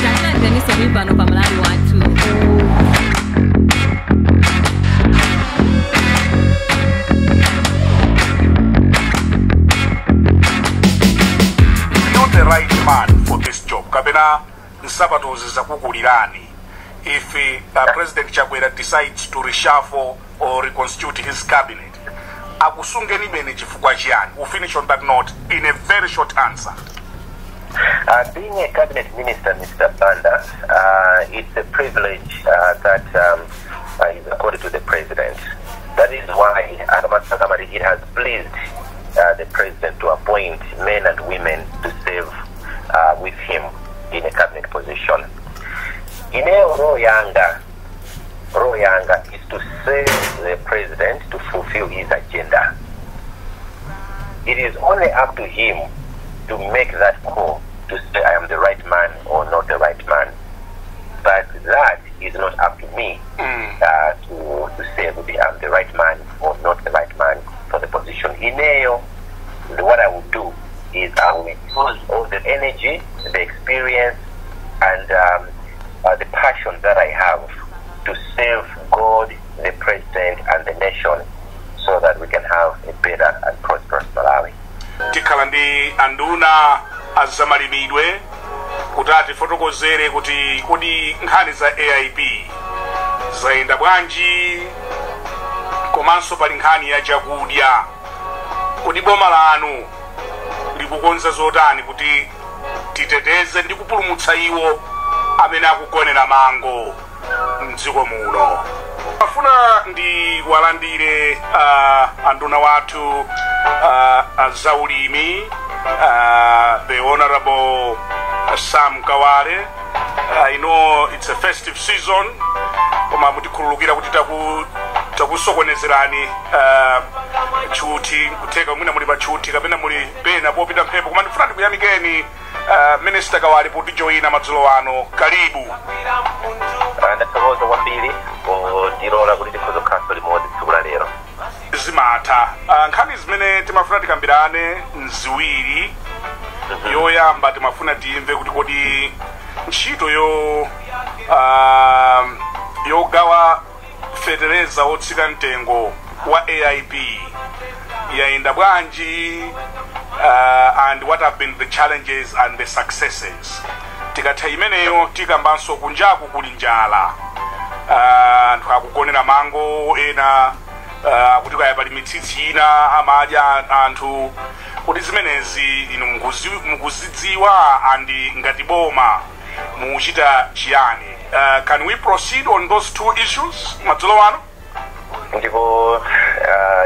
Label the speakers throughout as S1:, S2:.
S1: Talandireni pano pa Malawi Wathu.
S2: You're the right man for this job, kapena nsapatozi zakukulirani? If President Chakwera decides to reshuffle or reconstitute his cabinet, akusungeni bene chifukwa chiyani? We'll finish on that note in a very short answer.
S3: Being a cabinet minister, Mr. Banda, it's a privilege that is accorded to the president. That is why Akamasaka, it has pleased the president to appoint men and women to serve with him in a cabinet position. Ine role yanga is to serve the president to fulfill his agenda. It is only up to him to make that call to say I am the right man or not the right man. But that is not up to me to say whether I'm the right man or not the right man for the position. Ineyo, what I will do is I will use all the energy, the experience, and the passion that I have to serve God, the president, and the nation so that we can have a better and prosperous Malawi.
S2: Tikhala ndi anduna azamalimidwe kuti atifotokozere kuti kodi nkhani za AIP zayenda bwanji, komanso pali nkhani ya chakudya, kodi boma lanu likukonza zotani kuti titeteze ndi kupulumutsa iwo amene akugonera mango mdziko muno? Afuna ndi walandire anduna wathu zaulimi, the Honorable Sam Kawale. I know it's a festive season, koma mutikhululukira kuti takusokonezerani tchuthi. Kutheka mwina muli pa tchuthi kapena muli pena popita mphepo, koma ndifuna ndikuyamikeni, Minister Kawale, potijoyina madzulo ano. Karibu.
S3: Ndathokoza kwambiri potilola kuti tikhoza kukhalanso limodzi tsiku la lero.
S2: Zimatha. Nkhani zimene timafuna tikambirane nziwiri. Yoyamba, timafuna timve kuti kodi ntchito yogawa fetereza wotsika mtengo wa AIP yayenda bwanji, and what have been the challenges and the successes. Tikatha imeneyo, tikambanso kunjaku kuli njala, anthu akugonera mango, ena kuti kaya pali mitsitsi ina amadya anthu. Kuti zimenezi inu mukuzidziwa, and ngati boma muchita chiyani? Can we proceed on those two issues madzulo ano?
S3: Ndipo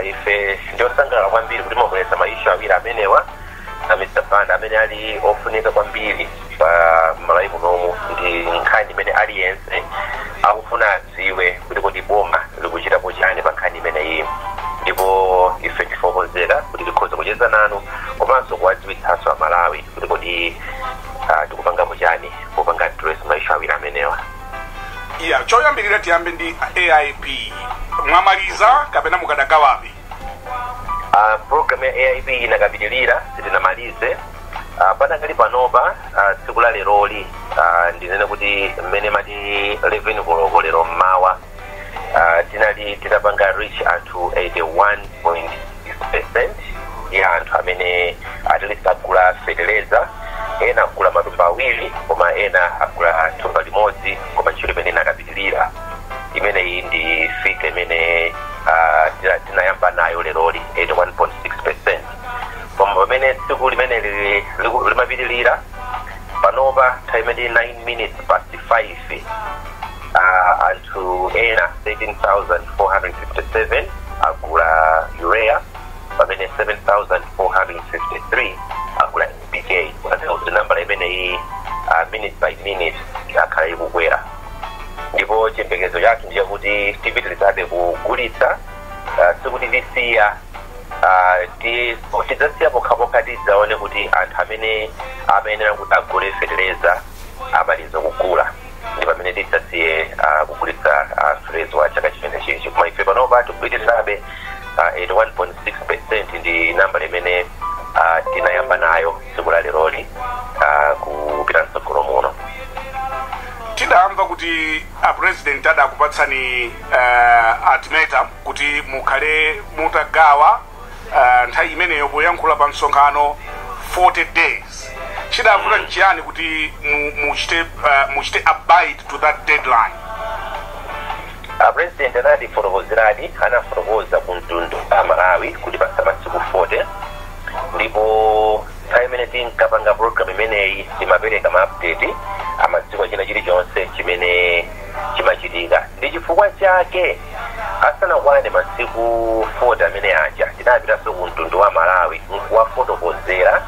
S3: ife ndiosangalala kwambiri kuti mwabweretsa ma issue awiri amenewa na Mr. Banda, amene ali ofunika kwambiri pa Malawi munomu, ndi nkhani imene aliyense akufuna adziwe kuti kodi boma likuchitapo chani pa nkhani imeneyi. Ndipo ife tifokozera kuti tikhoza kucheza nanu komanso kuwadziwitsanso Amalawi kuti kodi tikupangapo chani popanga address ma issue awiri amenewa.
S2: Yeah, choyambirira tiyambe ndi AIP. Mwamaliza kapena mukadagawabe?
S3: Program ya AIP inakapitilira, sitinamalize. Panakali panopa, tsiku la leroli, ndinene kuti mmene mati 11 koloko lero mmawa, tinali titapanga reach anthu 81.6% ya anthu amene at least agula feteleza. Ena agula matumba awiri, koma ena agula thumba limodzi, koma ntchito imene inakapitilira. Imeneyi ndi figure imene tinayamba nayo leroli, 81.6%. Koma pamene tsiku limene limapitilira, panopa nthawi imene 9 minutes past 5, anthu ena 13,457 agula urea, pamene 7453 agula NPK. Kutanthauza kuti nambala imeneyi, minute by minute, akhala ikukwera. Ndipo chiyembekezo chathu ndichakuti tipitirizabe kugulitsa. Sikuti tisiya, tidzasiya pokhapokha tidzaone kuti anthu amene amayenera kuti agule feteleza amaliza kugula, ndi pamene tidzasiye kugulitsa feteleza wa chaka chimene chichi. Koma ife panopa tikupitirizabe. 81.6% ndi nambala imene tinayamba nayo tsiku la leroli, kupita mtsogolo muno.
S2: Kuti a President adakupatsani ultimatum kuti mukhale mutagawa nthawi imeneyo poyankhula pa msonkhano 40 days. Chidavuta nchiyani kuti muchite abide to that deadline?
S3: A President anatifotokozeradi, anafotokoza ku mtundu a Malawi kuti pasa masiku 40, ndipo nthawi imene tinkapanga program imeneyi timapereka ma update, amadziwa china chilichonse chimene chimachitika. Ndi chifukwa chake asanakwane masiku 40 amene aja, tinapitanso ku mtundu wa Malawi nkuwafotokozera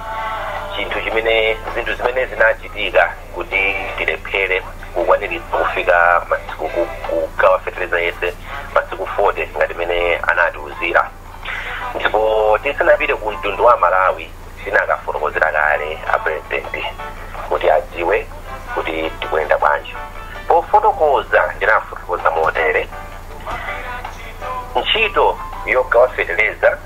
S3: chinthu chimene, zinthu zimene zinachitika kuti tilephere kukwaniritsa kufika masiku kugawa fetereza yense masiku 40 ngati mene anatiuzira. Ndipo tisanapite ku mtundu wa Malawi, tinakafotokozera kale a President kuti adziwe kuti tikuyenda bwanji. Pofotokoza, ndinafotokoza motere: ntchito yogawa fetereza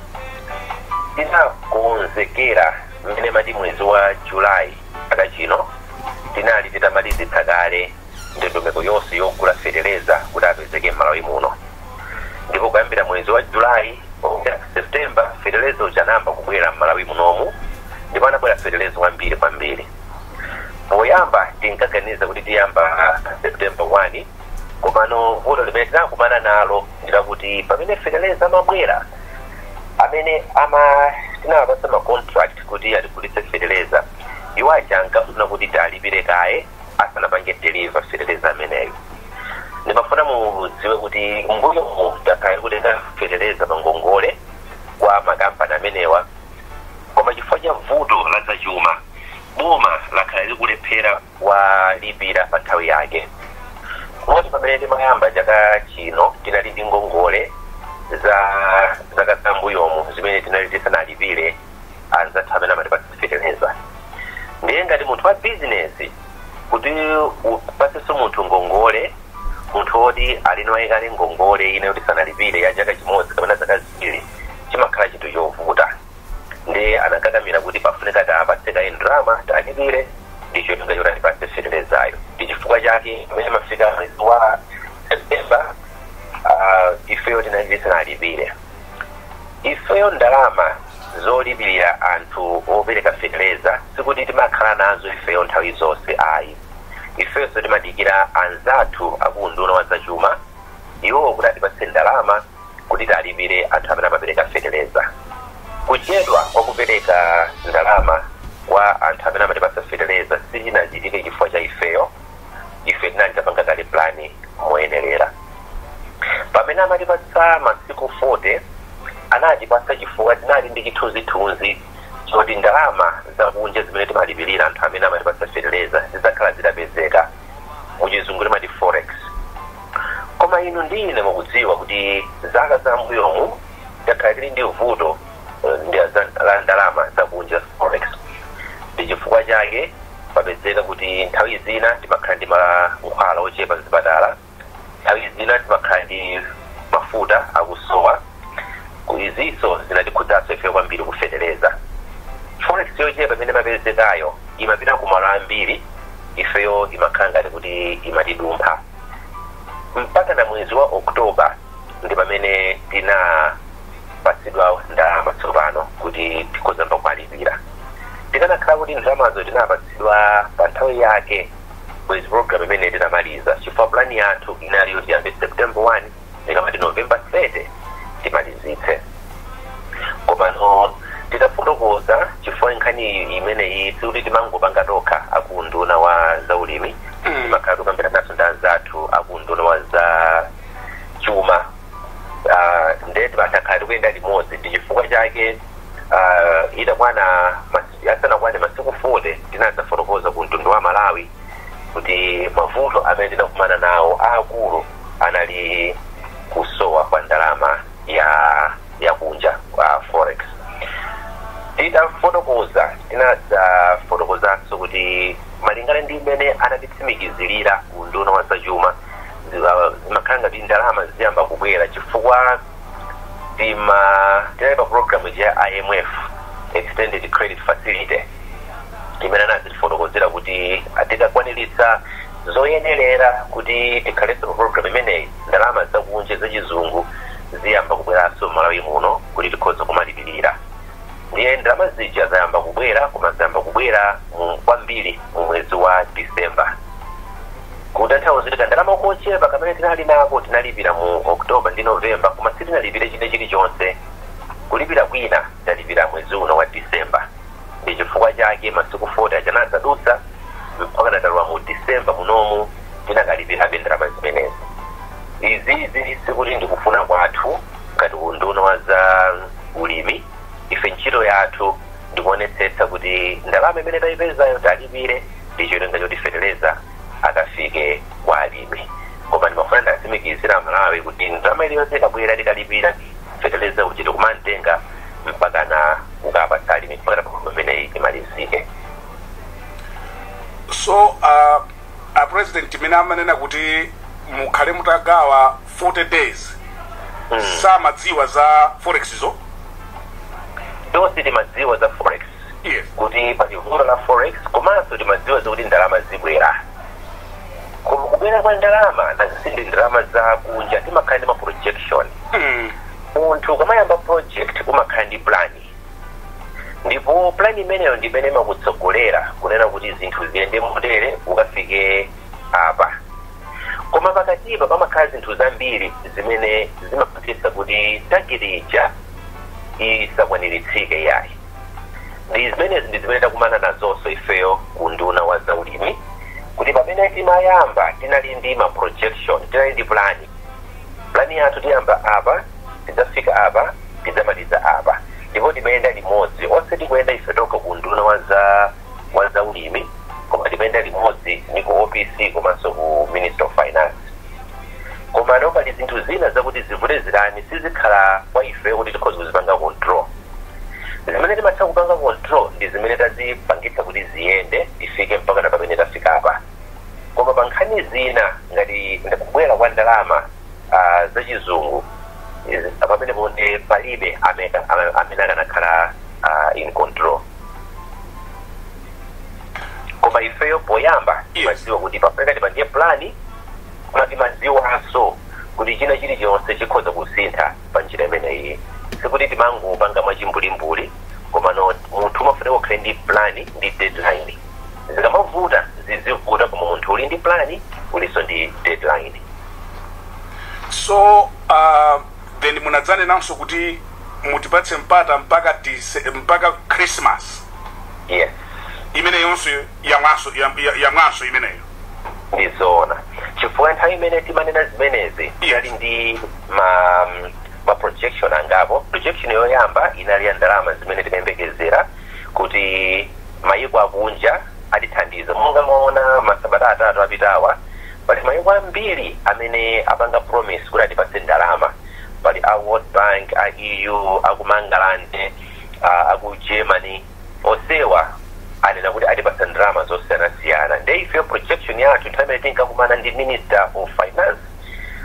S3: tinakonzekera mmene mati mwezi wa Julayi chaka chino tinali titamalizitsa kale ndondomeko yonse yogula fetereza kuti apezeke m'Malawi muno. Ndipo kuyambira mwezi wa Julayi, September, fetereza uja anayamba kubwera m'Malawi munomu, ndipo anabwera fetereza kwambiri kwambiri. Poyamba tinkaganiza kuti tiyamba September 1, komano vuto limene tinakumana nalo ndilakuti pamene fetereza amabwera, amene ama tinawapatsa ma contract kuti atigulitse fetereza, iwo aja ankafuna kuti talipire kaye asanapange deliver fetereza ameneyo. Ndimafuna mudziwe kuti mbuyomu takhala kutenga fetereza pa ngongole kwa makampani amenewa, koma chifukwa cha vuto la zachuma, boma lakhala likulephera walipira pa nthawi yake, moti pamene timayamba chaka chino tinali ndi ngongole za zaka zambuyomu zimene tinali tisanalipire anzathu amene amatipatsa fetereza. Ndiye ngati munthu wa bizinesi, kuti upasenso munthu ngongole, munthu woti ali naye kale ngongole ina yoti sanalipire ya chaka chimodzi kapena zaka 2, chimakhala chinthu chovuta. Ndiye anakakamira kuti pafunika tapatse kaye ndalama, talipire, ndi cholinga choti atipatse feterezayo. Ndi chifukwa chake pamene mafika mwezi wa September, ifeyo tinali tisanalipire ifeyo ndalama zolipirira anthu opereka fetereza. Sikuti timakhala nazo ifeyo nthawi zonse, ayi. Ifenso timadikira anzathu akunduna wa zachuma, iwowo kuti atipatse ndalama kuti talipire anthu amene amapereka fetereza. Kuchedwa kwa kupereka ndalama kwa anthu amene amatipatsa fetereza sichinachitike chifukwa cha ifeyo. Ife tinali tapanga kale plan moyenerera. Pamene amatipatsa masiku 40, anatipatsa chifukwa tinali ndi chithunzithunzi choti ndalama zakunja zimene timalipirira anthu amene amatipatsa fetereza zidzakhala zitapezeka, muchizungu timati forex. Koma inu ndi ine mukudziwa kuti zaka zambuyomu takhala tili ndi vuto ndi la ndalama zakunja, forex. Ndi chifukwa chake papezeka kuti nthawi zina timakhala ndi mankhwala ochepa mzipatala, nthawi zina timakhala ndi mafuta akusowa. Izinso zinatikhudzaso ife kwambiri kufetereza. Forex yochepa imene imapezekayo imapita kumalo ambiri, ifeyo imakhala ngati kuti imatidumpha. Mpaka na mwezi wa Oktoba ndi pamene tinapatsidwa ndalama tsopano kuti tikhozamba kumalipira. Tikanakhala kuti ndalamazo tinapatsidwa pa nthawi yake, bwezi program imene tinamaliza, chifukwa plan yathu inali yoti yambe September 1, ikamati November 30 timalizitse. Komano titafotokoza, chifukwa nkhani imeneyi sikuti timangopanga tokha akunduna wa zaulimi, timakhala tikambira naso ndi anzathu akunduna wa za chuma, ndiye timatakhala tikuyenda limodzi. Ndi chifukwa chake itakwana asanakwane masiku 40, tinadzafotokoza ku mtundu wa Malawi kuti mavuto amene tinakumana nawo aakulu anali kusowa kwa ndalama ya yakunja kwa forex. Titafotokoza, tinadzafotokozanso kuti malingana ndi imene anatitsimikizirira unduna wa zachuma, zimakhala ngati ndalama ziyamba kubwera, chifukwa tinali pa program ya IMF Extended Credit Facility imene anazitifotokozera kuti tikakwaniritsa Zoyenerera kuti tikhalenso pa program imeneyi, ndalama zakunja zachizungu ziyamba kubweranso m'Malawi muno kuti tikhoza kumalipirira. Ndiye ndalama zija zayamba kubwera, koma zayamba kubwera kwambiri mu mwezi wa December, kutanthauza kuti kandalama kochepa kamene tinali nako tinalipira mu October ndi November, koma sitinalipire china chilichonse. Kulipira kwina talipira mwezi uno wa December. Ndi chifukwa chake masiku 40 achanadzadutsa mpaka natalowa mu December munomu, tinakalipirabe ndalama zimenezi. Izizi sikuti ndikufuna kwathu ngati unduna wa za ulimi. Ife ntchito yathu ndikuonetsetsa kuti ndalama imene tayipezayo talipire ndi cholinga choti feteleza akafike kwa alimi. Koma ndimafuna ndatsimikizira Malawi kuti ndalama iliyonse ikabwera, tikalipira feteleza uchite kumantenga mpaka na kukapatsa alimi, mpaka na imeneyi imalizike.
S2: So a President imene amanena kuti mukhale mutagawa 40 days, samadziwa za forex zo?
S3: Tonse timadziwa za forex, kuti pali vuto la forex, komanso timadziwa zakuti ndalama zibwera. Koma kubwera kwa ndalama, nazisindi ndalama za kunja, timakhala ndi ma projection. Munthu ukamayamba project umakhala ndi plan, ndipo plan imeneyo ndi imene imakutsogolera kunena kuti zinthu ziyende motere ukafike apa. Koma pakatipa pamakhala zinthu zambiri zimene zimapangitsa kuti target ija isakwaniritsike yayi. Ndi zimenezi ndi zimene takumana nazonso ifeyo ku unduna wa zaulimi, kuti pamene timayamba tinali ndi ma projection, tinali ndi plan. Plan yathu, tiyamba apa, tidzafika apa, tidzamaliza apa, ndipo timayenda limodzi. Onse tikuyenda ife tokha ku unduna wa zaulimi, koma timayenda limodzi ndi ku OPC komanso ku Minister of Finance. Koma no, pali zinthu zina zakuti zivute zitani sizikhala kwa ife kuti tikhoza kuzipanga control. Zimene timatha kupanga control ndi zimene tazipangitsa kuti ziyende, tifike mpaka na pamene tafika apa. Koma pa nkhani zina ngati kubwera kwa ndalama zachizungu, pamene ponde palibe amene akanakhala in control. Koma ifeyo poyamba timadziwa kuti pafunika tipange plan, koma timadziwanso kuti china chilichonse chikhoza kusintha pa njira imeneyi. Sikuti timangopanga mwachimbulimbuli, koma no, munthu umafunika ukhale ndi plan ndi deadline. Zikamavuta zizivuta, koma munthu uli ndi plan, ulinso ndi deadline.
S2: So then munadzanenanso kuti mutipatse mpata mpaka Christmas.
S3: Yes.
S2: Imeneyonso yamwanso yamwanso imeneyo.
S3: Ndizoona, chifukwa nthawi imene timanena zimenezi tinali ndi ma projection angapo. Projection yoyamba inali ya ndalama zimene timayembekezera kuti mayiko akunja atithandiza. Monga mwaona masabata 3 apitawa, pali mayiko ambiri amene apanga promise kuti atipatse ndalama. Pali a World Bank, a EU, aku Mangalande, aku Germany, onsewa anena kuti atipatsa ndalama zosiyanasiyana. Nde ife projection yathu, nthawi imene tinkakumana ndi Minister of Finance,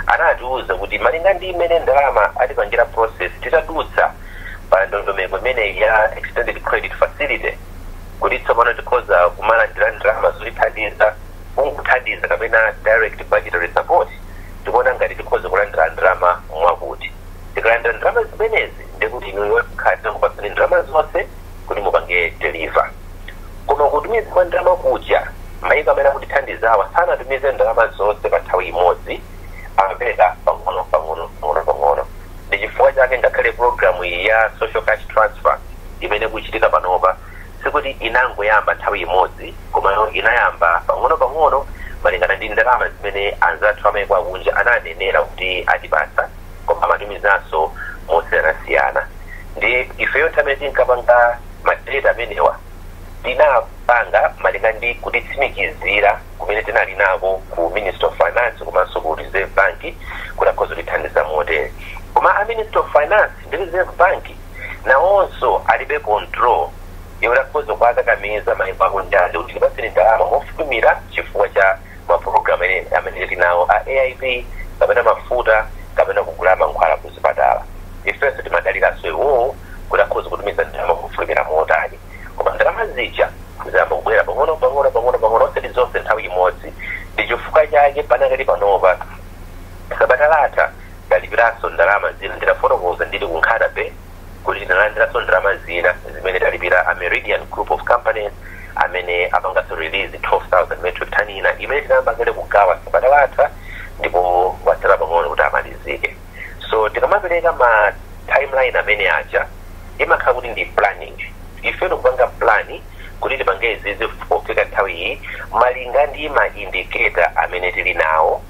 S3: anatiuza kuti malinga ndi imene ndalama atipangira process, titadutsa pa ndondomeko imeneyi ya Extended Credit Facility, kuti tsopano tikhoza kumalandira ndalama zotithandiza, kungothandiza kapena direct budgetary support. Tikuona ngati tikhoza kulandira ndalama mwakuti tikalandira ndalama zimenezi, ndikuti inuyo khati kupatsani ndalama zonse kuti mupange deliver. Koma kutumiza kwa ndalama kuja, mayiko amene akutithandizawa sanatumize ndalama zonse pa nthawi imodzi, amapereka pang'ono pang'ono pang'ono pang'ono. Ndi chifukwa chake ngakhale programu iyi ya social cash transfer imene kuchitika panopa, sikuti inangoyamba nthawi imodzi, koma inayamba pang'ono pang'ono malingana ndi ndalama zimene anzathu amayiko akunja ananenera kuti atipatsa, koma amatumizanso mosiyanasiyana. Ndi ifeyo nthawi imene tinkapanga ma data amenewa, tinapanga malinga ndi kutitsimikizira kumene tinali nako ku Minister of Finance komanso ku Reserve Bank kuti akhoza kutithandiza motere. Koma a Minister of Finance ndi Reserve Bank nawonso alibe control yoti akhoza kuakakamiza mayiko akunjazi kuti tipatseni ndalama mofulumira, chifukwa cha mapulogalamu amene tili nawo a AIP kapena mafuta kapena kugula mankhwala ku zipatala. Ifenso timadaliranso iwowo kuti akhoza kutumiza ndalama mofulumira motani. Koma ndalama zija zayamba kubwera pang'ono pang'ono pang'ono pang'ono, osati zonse nthawi imodzi. Ndi chifukwa Chifukwa chake panakali panopa, sabata latha talipiranso ndalama zina. Ndinafotokoza ndili ku Nkhata Bay kuti tinalandiranso ndalama zina zimene talipira a Meridian Group of Companies amene apanganso release 12,000 metric ton ina imene tinayamba kale kugawa sabata latha, ndipo watsala pang'ono kuti amalizike. So tikamapereka ma timeline amene aja, imakhala kuti ndi planning. Ife tikupanga plan kuti tipange izizi pofika nthawi iyi, malinga ndi ma indicator amene tili nawo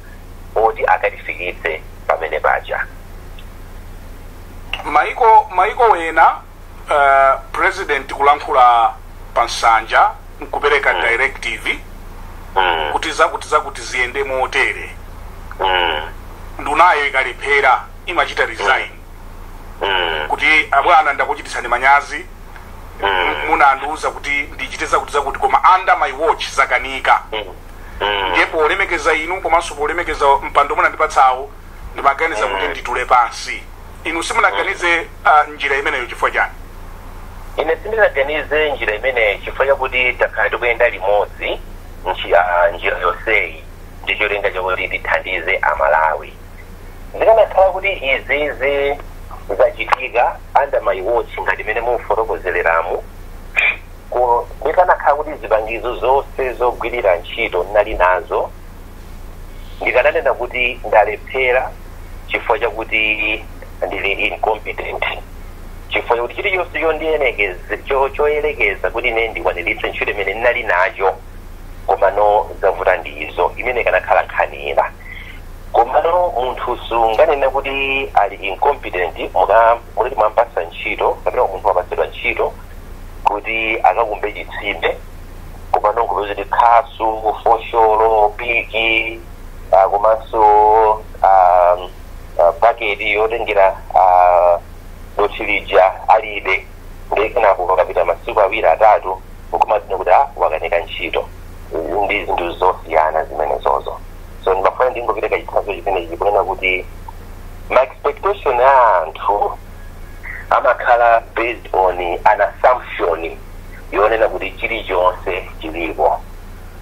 S3: oti akatifikitse pamene paja.
S2: Maiko wena, president kulankhula pa nsanja nkupereka directive kuti zakuti zakuti ziyende motere, ndunayo ikalephera imachita resign kuti, "Abwana, ndakuchititsani manyazi. Munandiuza kuti ndichite zakuti zakuti, koma under my watch zakanika. Ndiye polemekeza inu komanso polemekeza mpando munandipatsawo, ndimaganiza kuti nditule pansi." Inu simunaganize njira imeneyo chifukwa chani?
S3: Ine sindinaganize njira imeneyi chifukwa chakuti takhala tikuyenda limodzi njira yonseyi ndi cholinga chakuti tithandize Amalawi. Zikanakhala kuti izizi zachitika under my watch ngati imene mufotokozereramu, ndikanakhala kuti zipangizo zonse zogwirira ntchito ndinali nazo, ndikananena kuti ndalephera chifukwa chakuti ndili incompetent, chifukwa chakuti chilichonse choyelekeza kuti ine ndikwaniritse ntchito imene ndinali nacho, komano zavuta ndizo, imene ikanakhala nkhani ina. Komano munthu sunganene kuti ali incompetent muka muliti mwampasa ntchito, kapena munthu wapatsidwa ntchito kuti akakumbe chitsime, komano nkupeza kuti khasu, fosholo, piki, komanso baketi yotengera dothi lija alibe, ndiye kenako pakapita masiku 2, 3, nkumazina kuti wakanika ntchito. Ndi zinthu zosiyana zimenezozo. So ndimafuna ndingopereka chitsanzo chimenechi kunena kuti ma expectation a anthu amakhala based on an assumption yonena kuti chilichonse chilipo,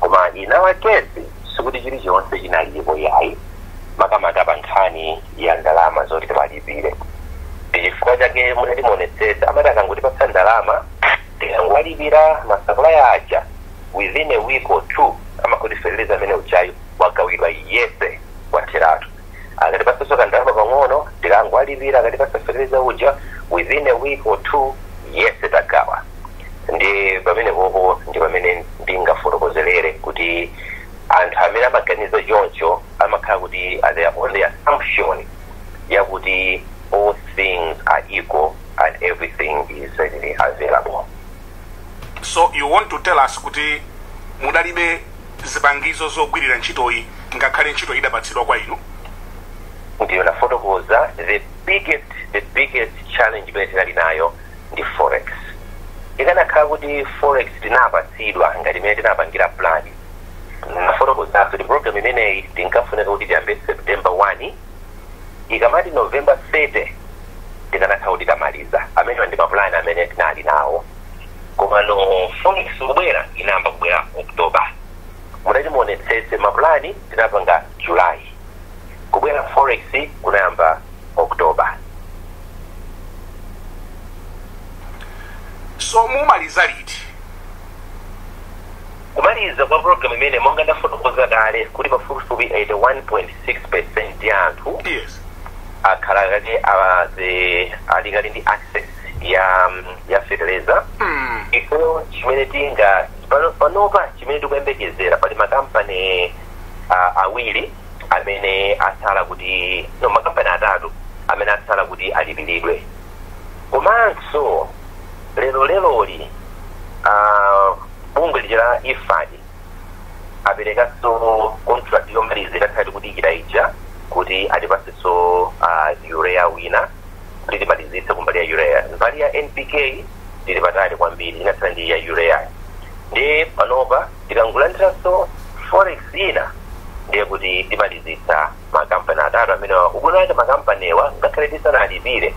S3: koma in our case sikuti chilichonse chinalipo yayi, makamaka pa nkhani ya ndalama zoti timalipire. Ndi chifukwa chake munati muonetsetsa, amati akangotipatsa ndalama, tikangowalipira ma supplier aja, within a week or two amakuti fertilizer amene uchayo wagawidwa yese, watheratu. Akatipatsanso kandalama pang'ono, tikangowalipira, akatipatsa fertilizer uja, within a week or two yese tagawa. Ndi pamene popo ndi pamene ndingafotokozerere kuti anthu amene amaganiza choncho amakhala kuti they are on the assumption yakuti all things are equal and everything is readily available.
S2: So you want to tell us kuti mudalibe zipangizo zogwirira ntchitoyi ngakhale ntchito idapatsidwa kwa inu?
S3: Ndiyo nafotokoza, the biggest challenge imene tinali nayo ndi forex. Ikanakhala kuti forex tinapatsidwa ngati imene tinapangira plan, nafotokozaso kuti program imeneyi tinkafunika kuti tiyambe September 1, ikamati November 30 tikanakhala kuti tamaliza. Amenewa ndi mapulani amene tinali nawo. Komano forex kubwera, inayamba kubwera October. Munati muonetsetse, mapulani tinapanga July, kubwera forex kunayamba October.
S2: So mumaliza liti?
S3: Kumaliza kwa program imene, monga ndafotokoza kale kuti pafupifupi 81.6% ya anthu akhala kale ali kale ndi access ya fertilizer. Ifeyo chimene tinga panopa, chimene tikuyembekezera, pali makampani awiri amene asala kuti, no, makampani atatu amene asala kuti alipiridwe. Komanso lero leroli bungwe lija la IFAD aperekanso contract yomaliza itakhale tikudikira ija kuti atipasenso urea wina kuti timalizitse kumbali ya urea. Mbali ya NPK tili patali kwambiri, inatsala ndi ya urea. Ndi panopa tikangulandiranso forex ina, ndiye kuti timalizitsa makampani atatu amenewa. Ubwino wake makampaniwa, ngakhale tisanalipire,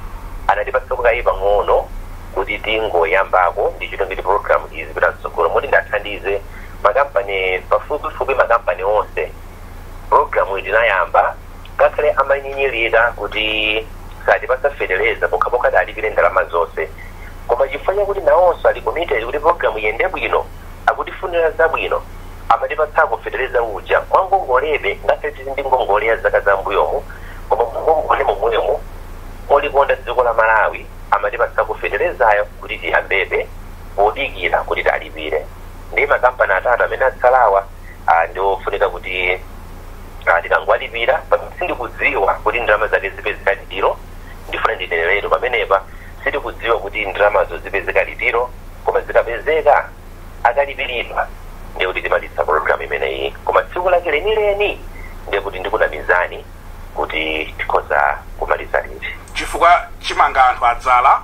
S3: anatipatsa kayi pang'ono kuti tingoyambako ndi chito ngati program izi kupita mtsogolo, moti ndathandize makampani pafupifupi makampani onse. Programu tinayamba, ngakhale amanyinyirira kuti satipasa feteleza pokhapokha alipire ndalama zonse, koma chifukwa chakuti nawonso ali committed kuti programu iyende bwino, akutifunira zabwino, amatipatsako feteleza uja kwa ngongolebe, ngakhale tili ndi ngongole ya zaka zambuyomu, koma ngongole momwemo olikonda dziko la Malawi amatipatsako fetelezayo kuti tiyambebe podikira kuti talipire. Ndi makampani atatu amene atsalawa ndiofunika kuti tikangwalipira. Sindikudziwa kuti ndalama zake zipezeka litiro. Ndifuna ndineneretu pamenepa, sitikudziwa kuti ndalamazo zipezeka litiro, koma zikapezeka, akalipiridwa, ndiye kuti timalitsa programu imeneyi. Koma tsiku lake lenileni, ndiye kuti ndikunamizani kuti tikhoza kumaliza liti.
S2: Chifukwa chimanga anthu adzala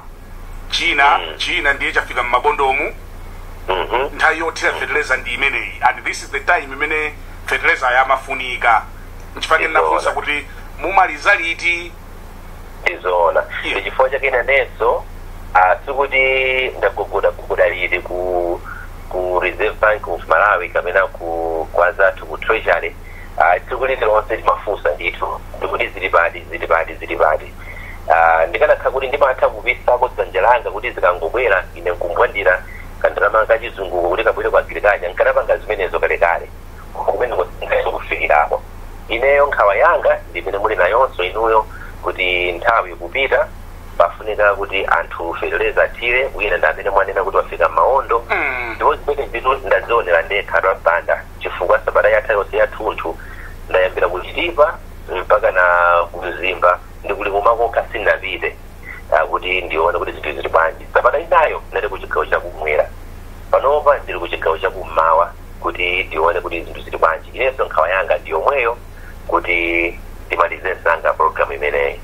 S2: china, china ndiye chafika m'mabondomu. Nthawi yothira feteleza ndi imeneyi, and this is the time imene feteleza yamafunika. Nchifukwa ndinafunsa kuti mumaliza liti.
S3: Ndizoona. Ndi chifukwa chake nanenso sikuti ndagogoda gogoda liti ku Reserve Bank of Malawi kapena ku kwazathu ku Treasury. Tsiku lililonse timafunsa ndithu ndikuti zili pati, zili pati, zili pati. Ndikanakhala kuti ndimatha kupisako dzanja langa kuti zikangobwera ine nkumbwandira kandalama kachizunguko kuti kabwere ku agriculture, nkanapanga zimenezo kalekale. Koma kumeneko singathe kufikirako. Ineyo nkhawa yanga ndimene muli nayonso inuyo, kuti nthawi ikupita, pafunika kuti anthu feteleza athire. Wina ndi amene mwanena kuti wafika m'maondo. Ndipo zimene zitu ndazionera ndekha twapanda, chifukwa sabata yatha yonse yathunthu ndayambira kuchitipa mpaka na kumzimba, ndikuli kumakokha sindinapite kuti ndione kuti zinthu zili bwanji. Sabata inayo ndinali ku chigawo chakumwera, panopa ndili ku chigawo chakummawa kuti ndione kuti zinthu zili bwanji. Inenso nkhawa yanga ndi yomweyo, kuti timalize msanga programu imeneyi.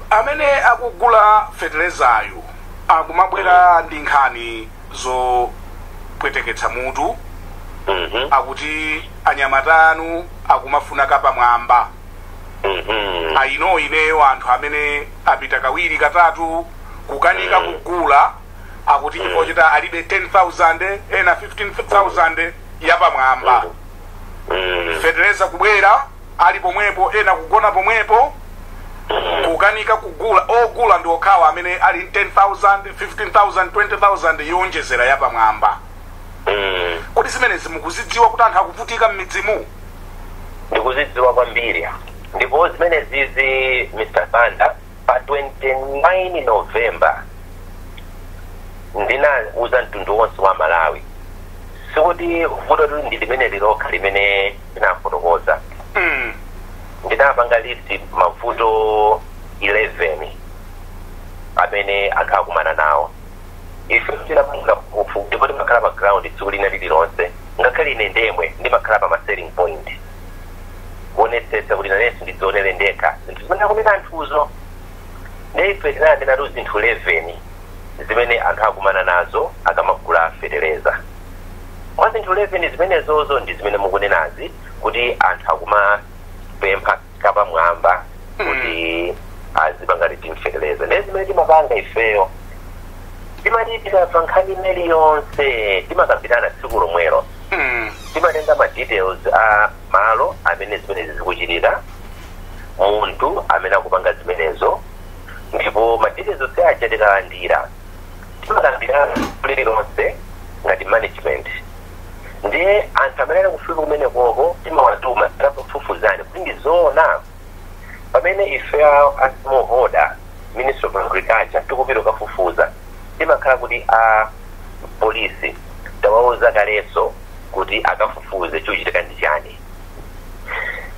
S2: Amene akugula feterezayo akumabwera ndi nkhani zopweteketsa mutu. Akuti anyamata anu akumafuna kapamwamba. Aino ineyo anthu amene apita kawiri katatu kukanika kugula, akuti chifukwa choti alibe 10,000, ena 15,000 yapamwamba. Fetereza kubwera ali pomwepo, ena kugona pomwepo, kukanika kugula. Ogula ndi okhawa amene ali 10,000, 15,000, 20,000 yonjezera yapamwamba. Kodi zimenezi mukuzidziwa kuti anthu akuvutika m'midzimu?
S3: Ndikuzidziwa kwambiri. Ndipo zimene zizi, Mr Banda, pa 29 November ndinauza mtundu wonse wa Malawi. Sikuti vuto lili ndi limene lilokha limene ndinafotokoza. Ndinapanga list mavuto 11 amene anthu akumana nawo. Ife tinapanga kufu ndipo timakhala pa ground tsiku lina lililonse. Ngakhale ine ndemwe ndimakhala pa ma selling point kuonetsetsa kuti nanenso ndidzionere ndekha zinthu zimene akumena anthuzo. Ndife tinayambiratu zinthu 11 zimene anthu akumana nazo akamagula feteleza. Mwa zinthu 11 zimenezozo ndi zimene mukunenazi, kuti anthu akumapempha kapamwamba kuti azipanga timfeteleza. Ndi zimene timapanga ifeyo, timati tikamva nkhani imene yonse timakambirana tsiku lomwelo. Timatenga ma details a malo amene zimenezi zikuchitika, munthu amene akupanga zimenezo, ndipo ma details onse aja tikalandira timakambirana lililonse ngati management. Ndiye anthu amene ali kufika kumene koko timawatuma, tafufuzani kuti ndizoona. Pamene ife a smallholder, Ministry of Agriculture, tikupita kukafufuza, timakhala kuti a polisi tawauza kalenso kuti akafufuze chikuchitika ndi chani.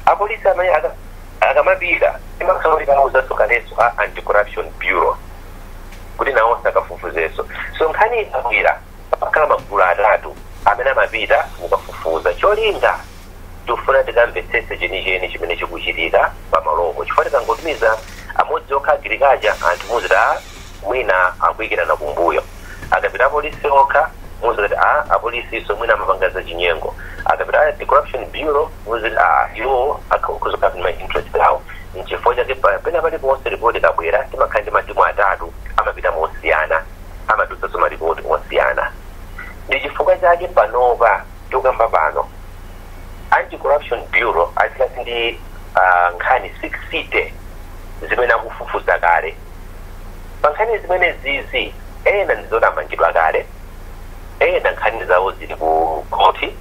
S3: Apolisi amene akamapita, timakhala kuti tawuzanso kalenso a Anti-Corruption Bureau kuti nawonso akafufuzenso. So nkhani ikabwera, pamakhala magulu atatu amene amapita kukafufuza. Cholinga tifuna tikamvetsetse chenicheni chimene chikuchitika pamalopo, chifukwa tikangotumiza amodzi okha, agriculture, anthu muziti a mwina akuyikirana kumbuyo. Akapita apolisi okha, muziti a apolisiso mwina amapanga za chinyengo. Akapita Anti-Corruption Bureau, muziti a iwo akuzokhala ma interest awo. Nchifukwa chake pena paliponse ripoti ikabwera timakhala ndi matimu atatu, amapita mosiyana, amatulutsanso maripoti osiyana. Ndi chifukwa chake panopa tikukamba pano, Anti-Corruption Bureau atikati ndi nkhani 60 zimene akufufuza kale. Pa nkhani zimene zizi, ena ndizoti amangidwa kale, ena nkhani zawo zili ku khoti,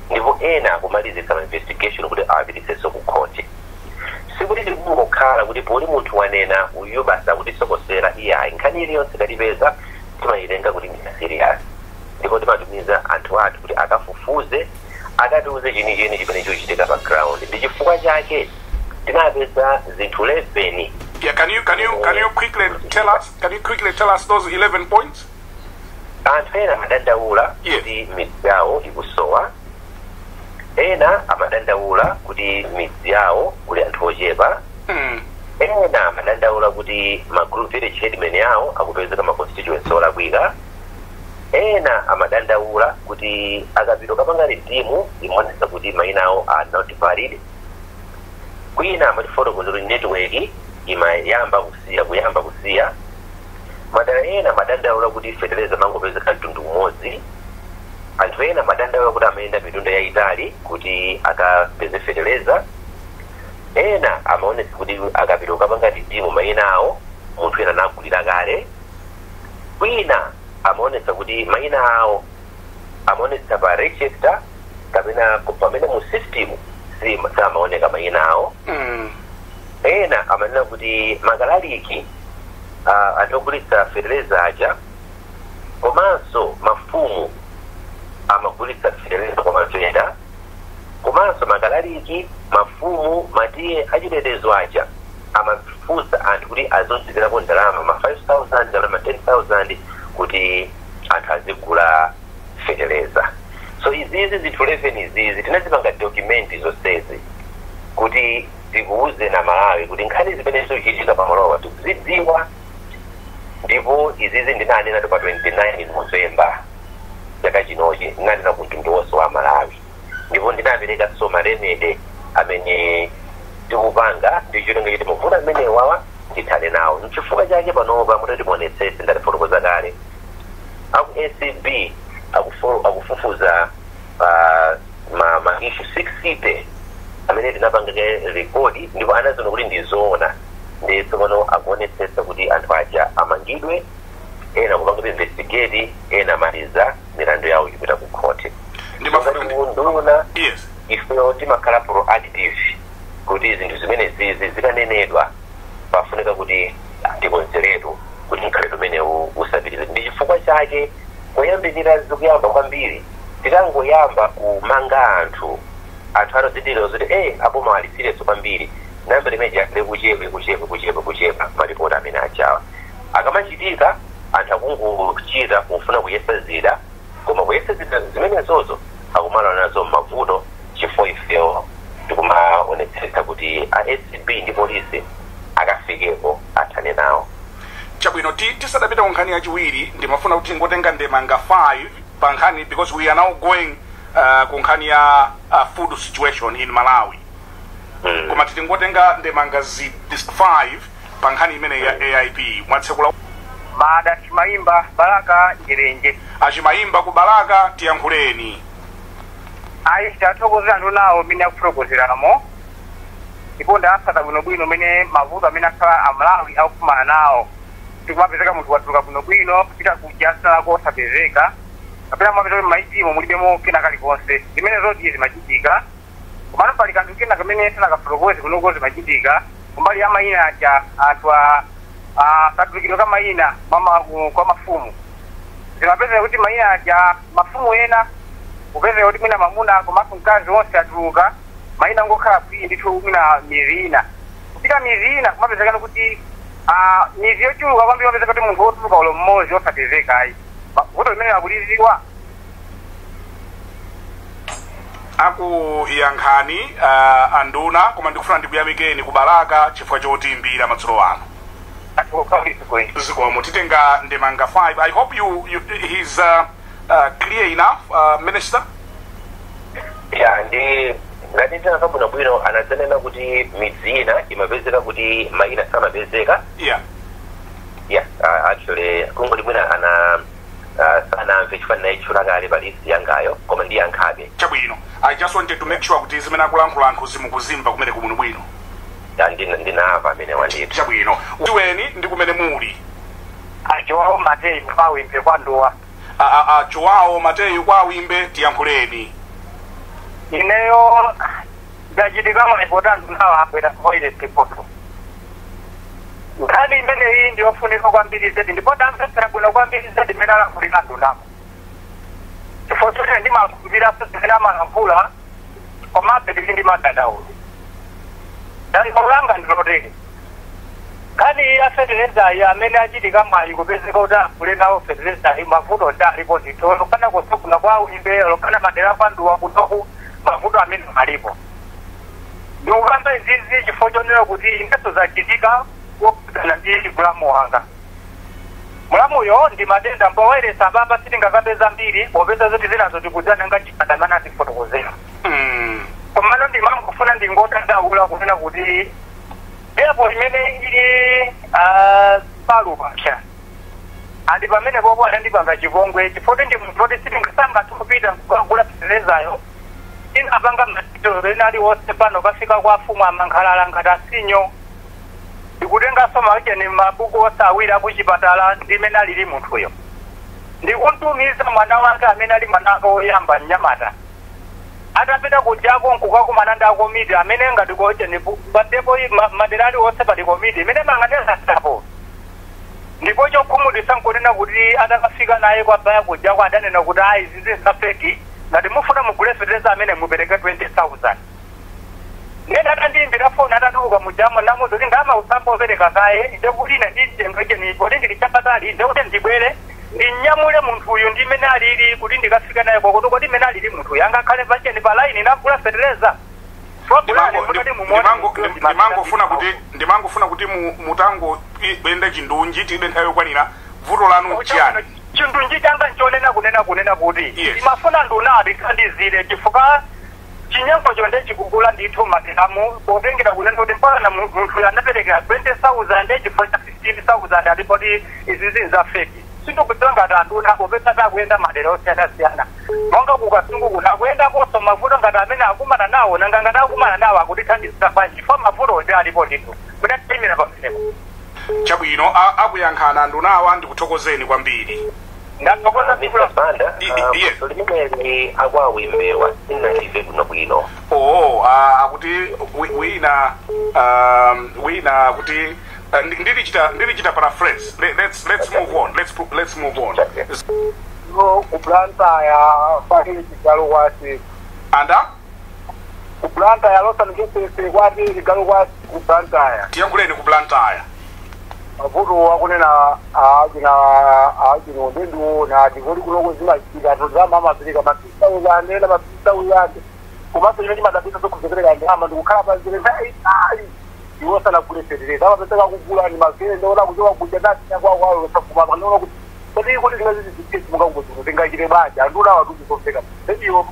S3: ndipo ena akumalizitsa ma investigation kuti awapitisenso ku khoti. Sikuti tikungokhala kuti poli munthu wanena uyu basi akutisokosera, iyayi. Nkhani iliyonse katipeza timayitenga kuti ndi serious, ndipo timatumiza anthu athu kuti akafufuze, akatiuze chenicheni chimene chikuchitika pa ground. Ndi chifukwa chake tinapeza zinthu 11.
S2: Yeah, can you quickly tell us those 11 points?
S3: Anthu ena amadandaula kuti midzi yawo ikusowa, ena amadandaula kuti midzi yawo kuli anthu ochepa, ena amadandaula kuti ma group village headman yawo akupezeka ma constituency olakwika, ena amadandaula kuti akapita kapanga redeem imaonetsa kuti mayina awo are not valid, kwina amatifotokoza kuti network imayamba kusiya, kuyamba kusiya madera, ena amadandaula kuti fetereza mangopezeka mtundu umodzi, anthu ena amadandaula kuti amayenda mitunda yayitali kuti akapeze fetereza, ena amaonetsa kuti akapita kukapanga redeem mayina awo munthu ena anagulira kale, kwina amaonetsa kuti mayina awo amaonetsa pa register kapena pamene mu system samaoneka mayina awo, ena amanena kuti makalaliki, anthu ogulitsa fetereza aja komanso mafumu amagulitsa fetereza kwa mavenda, komanso makalaliki, mafumu, matiye achitetezo aja amafunsa anthu kuti azonjezerapo ndalama ma 5000 kapena ma 10,000 kuti anthu azigula fetereza. So izizi zinthu 11 izizi tinazipanga document zonsezi kuti tikuuze na Malawi kuti nkhani zimene zikuchitika pamalowa tikuzidziwa. Ndipo izizi ndinanena pa 29 November chaka chinochi, ndinanena ku mtundu wonse wa Malawi, ndipo ndinapereka so ma remedy amene tikupanga ndi cholinga choti mavuto amene wawa tithane nawo. Nchifukwa chake panopa mutati muonetsetse, ndatifotokoza kale, aku ACB akufufuza ma issue 60 amene tinapanga record, ndipo anaziona kuti ndi zoona, ndi tsopano akuonetsetsa kuti anthu aja amangidwe, ena kupanga investigate, ena amaliza milandu yawo ikupita ku court.
S2: Ndimafuna
S3: Nduna,
S2: Yes.
S3: ifeyo timakhala proactive kuti zinthu zimene zizi zikanenedwa pafunika kuti tikonzeretu kuti mkhalidwe umenewu usapitirize. Ndi chifukwa chake kuyambirira zikuyamba kwambiri, tikangoyamba kumanga anthu, anthu atazindikira kuti aboma ali serious kwambiri, namba limene jakale kuchepa, kuchepa, kuchepa, kuchepa. Malipoti amene achawa akamachitika, anthu akungochita kufuna kuyesa zida, koma kuyesa zida zimenezozo akumala nazo mavuto, chifukwa ifeyo tikumaonetsetsa kuti a ACB ndi polisi akafikepo athane nawo.
S2: Chabwino, tisadapita ku nkhani yachiwiri, ndimafuna kuti tingotenga ndemanga 5 pa nkhani, because we are now going ku nkhani ya food situation in Malawi. Koma titingotenga ndemanga 5 pa nkhani imene ya AIP. Mwatsekula.
S4: Mada Chimayimba, Balaka, Njerenje.
S2: Achimayimba ku Balaka, tiyankhuleni.
S4: Ayi, tathokozera anthu nawo mmene akufotokozeramo, ndipo ndasata bwinobwino mmene mavuto amene akhala Amalawi akukumana nawo. Tikumapezeka munthu watuluka bwinobwino kupita kuja sanako osapezeka, kapena mumapeza kuti m'maitimo mulibemo kena kalikonse. Zimene zoti zimachitika, komano pali kanthu kena kamene sanakafotokoze kunoko. Zimachitika kumbali ya mayina aja, anthu a katulukidwe ka mayina kwa mafumu. Zimapezeka kuti mayina aja mafumu ena kupezeka kuti mwina mamuna komanso mkazi onse atuluka, mayina ngokhala bwino ndithu. Mwina mizi ina, kupita mizi ina kumapezekana kuti mizi yochuluka kwambiri mapezeka kuti munthu wotuluka ulo mmodzi osapezeka ayi. Vuto limene akuliziwa.
S2: Akuyankhani anduna, koma ndikufuna ndikuyamikeni ku Balaka chifukwa chotiimbira madzulo ano. Zikomo. Titenga ndemanga 5. I hope you he's clear enough, Minister.
S3: Ya, ndi ngati tinamva bwinobwino, anadzanena kuti midzi ina imapezeka kuti mayina samapezeka. Yeah, actually kungoti mwina ana sanamve chifukwa ndinayitchula kale pa list yangayo, koma ndiyankhabe.
S2: Chabwino. I just wanted to make sure kuti zimene akulankhula anthu zimukuzimva kumene kubwinobwino.
S3: Ndinamva amene wandithu.
S2: Chabwino, tiweni ndi kumene muli.
S4: Ajowawo Mateyu kwawimbe kwandowa.
S2: Joao Mateyu kwawimbe, tiyankhuleni.
S4: Ineyo ndachitika maipota ndunawo abwera oile poto. Nkhani imeneyi ndiyofunika kwambiri zedi, ndipo ndamvetsera bwino kwambiri zedi imene alankhulira ndunamo, chifukwa choti ndimakhulupiriranso zimene amalankhula, komabe ndili ndi madandaulo. Dandaulo langa ndilotere: nkhani iyi afeterezayi, amene achitika mwayi kupezeka kuti agule nawo feterezayi, mavuto ndi alipo ndithu, lokana kusukula kwa uimbe, lokana madera kwanduwa kunoku, mavuto amene alipo. Ndikukamba izizi chifukwa chonena kuti indeso zachitika wokhudzana ndi mulamu wanga. Mulamuyo ndi matenda mpoweresa apapa sitingakambe zambiri, popeza zoti zinazo tikudzana ngachipandamana tifotokozera. Komano ndimangofuna ndingodandaula kunena kuti depot imene ili palupapsa andi pamene popo anandipanga chipongwe, chifukwa ndi munthu oti sitingasangathe kupita kukagula feterezayo. Tinapanga matito ena aliwonse pano kafika kwa afumu amankhalala ngati asinyo, ndikutenganso macheni mabuku onse awiri akuchipatala ndimene alili munthuyo, ndikuntumiza mwana wake amene ali mwana wake woyamba mnyamata. Atapita kujako nkukakumana ndi akomiti amene ngati kocheni pa depot, madera aliwonse pali komiti imene manganeza. Ndipo chokhumudwitsa nkunena kuti atakafika naye kwa baya kujako, adanena kuti ayi, zizi za fake, ngati mufuna mugule fetereza amene mupereke 20,000. Ndene atandiyimbira foni atatuluka mujamo, namuza kuti ndama usamba opereka kaye, ndekuti ine nditenga poti ndili chapatali, ndekuti ndibwere ndinyamule munthu uyu ndimene alili kuti ndikafika naye kokoto. Kodi imene alili munthu uyu angakhale pacheni pa line nagula fetereza?
S2: Ndimangofuna kuti mutango iyende chindunji, tilibe nthawi yokwanira. Vuto lanu chiyani?
S4: Chindunji changa nchonena kunena kuti ndimafuna nduna atithandizire, chifukwa chinyengocho ndechikukula ndithu maderamu, potengera kunena kuti mpaka na munthu anaperekera 20,000 chifukwa cha 15,000, alipoti izizi za fake. Sindikudziwa ngati anduna, popeza takuyenda madera osiyanasiyana monga kukasungu kuna akuyenda koso, mavuto ngati amene akumana nawo, nanga ngati akumana nawo akutithandizira bwanji? Chifukwa mavuto ndi alipo ndithu, munatiyimira pamenepo.
S2: Chabwino, akuyankhana andunawa. Ndikuthokozeni kwambiri.
S4: Ndathokoza.
S3: Mr. Banda,
S2: Yes.
S3: funso limeneli akwawimbewa sinalive bwinobwino.
S2: Oh, akuti wina wina akuti ndilichita paraphrase. Let's move on, let's move on.
S5: No, kuBlantyre kwati chigalo kwati.
S2: Anda?
S5: KuBlantyre losanekesese kwati chigalo kwati kuBlantyre.
S2: Tiyankhuleni ku Blantyre.
S5: Mavuto akunena achina achino ndendiona tikoti kunoko zimachitika, tozama amapereka ma 2,000 ena ma 3,000, komanso chimene chimadabwitsa zokuzepereka ndalama ndikukhala panzere nthawi itali iwo sanagule fetereza, amapezeka kugula ni mavende ona kuchoka kuja ndasinya kwawo osaguma panoona kuti kodi zimene zizichezi mungangozuno tingachite bwanji? Anduna watukuzompeka ndiwo.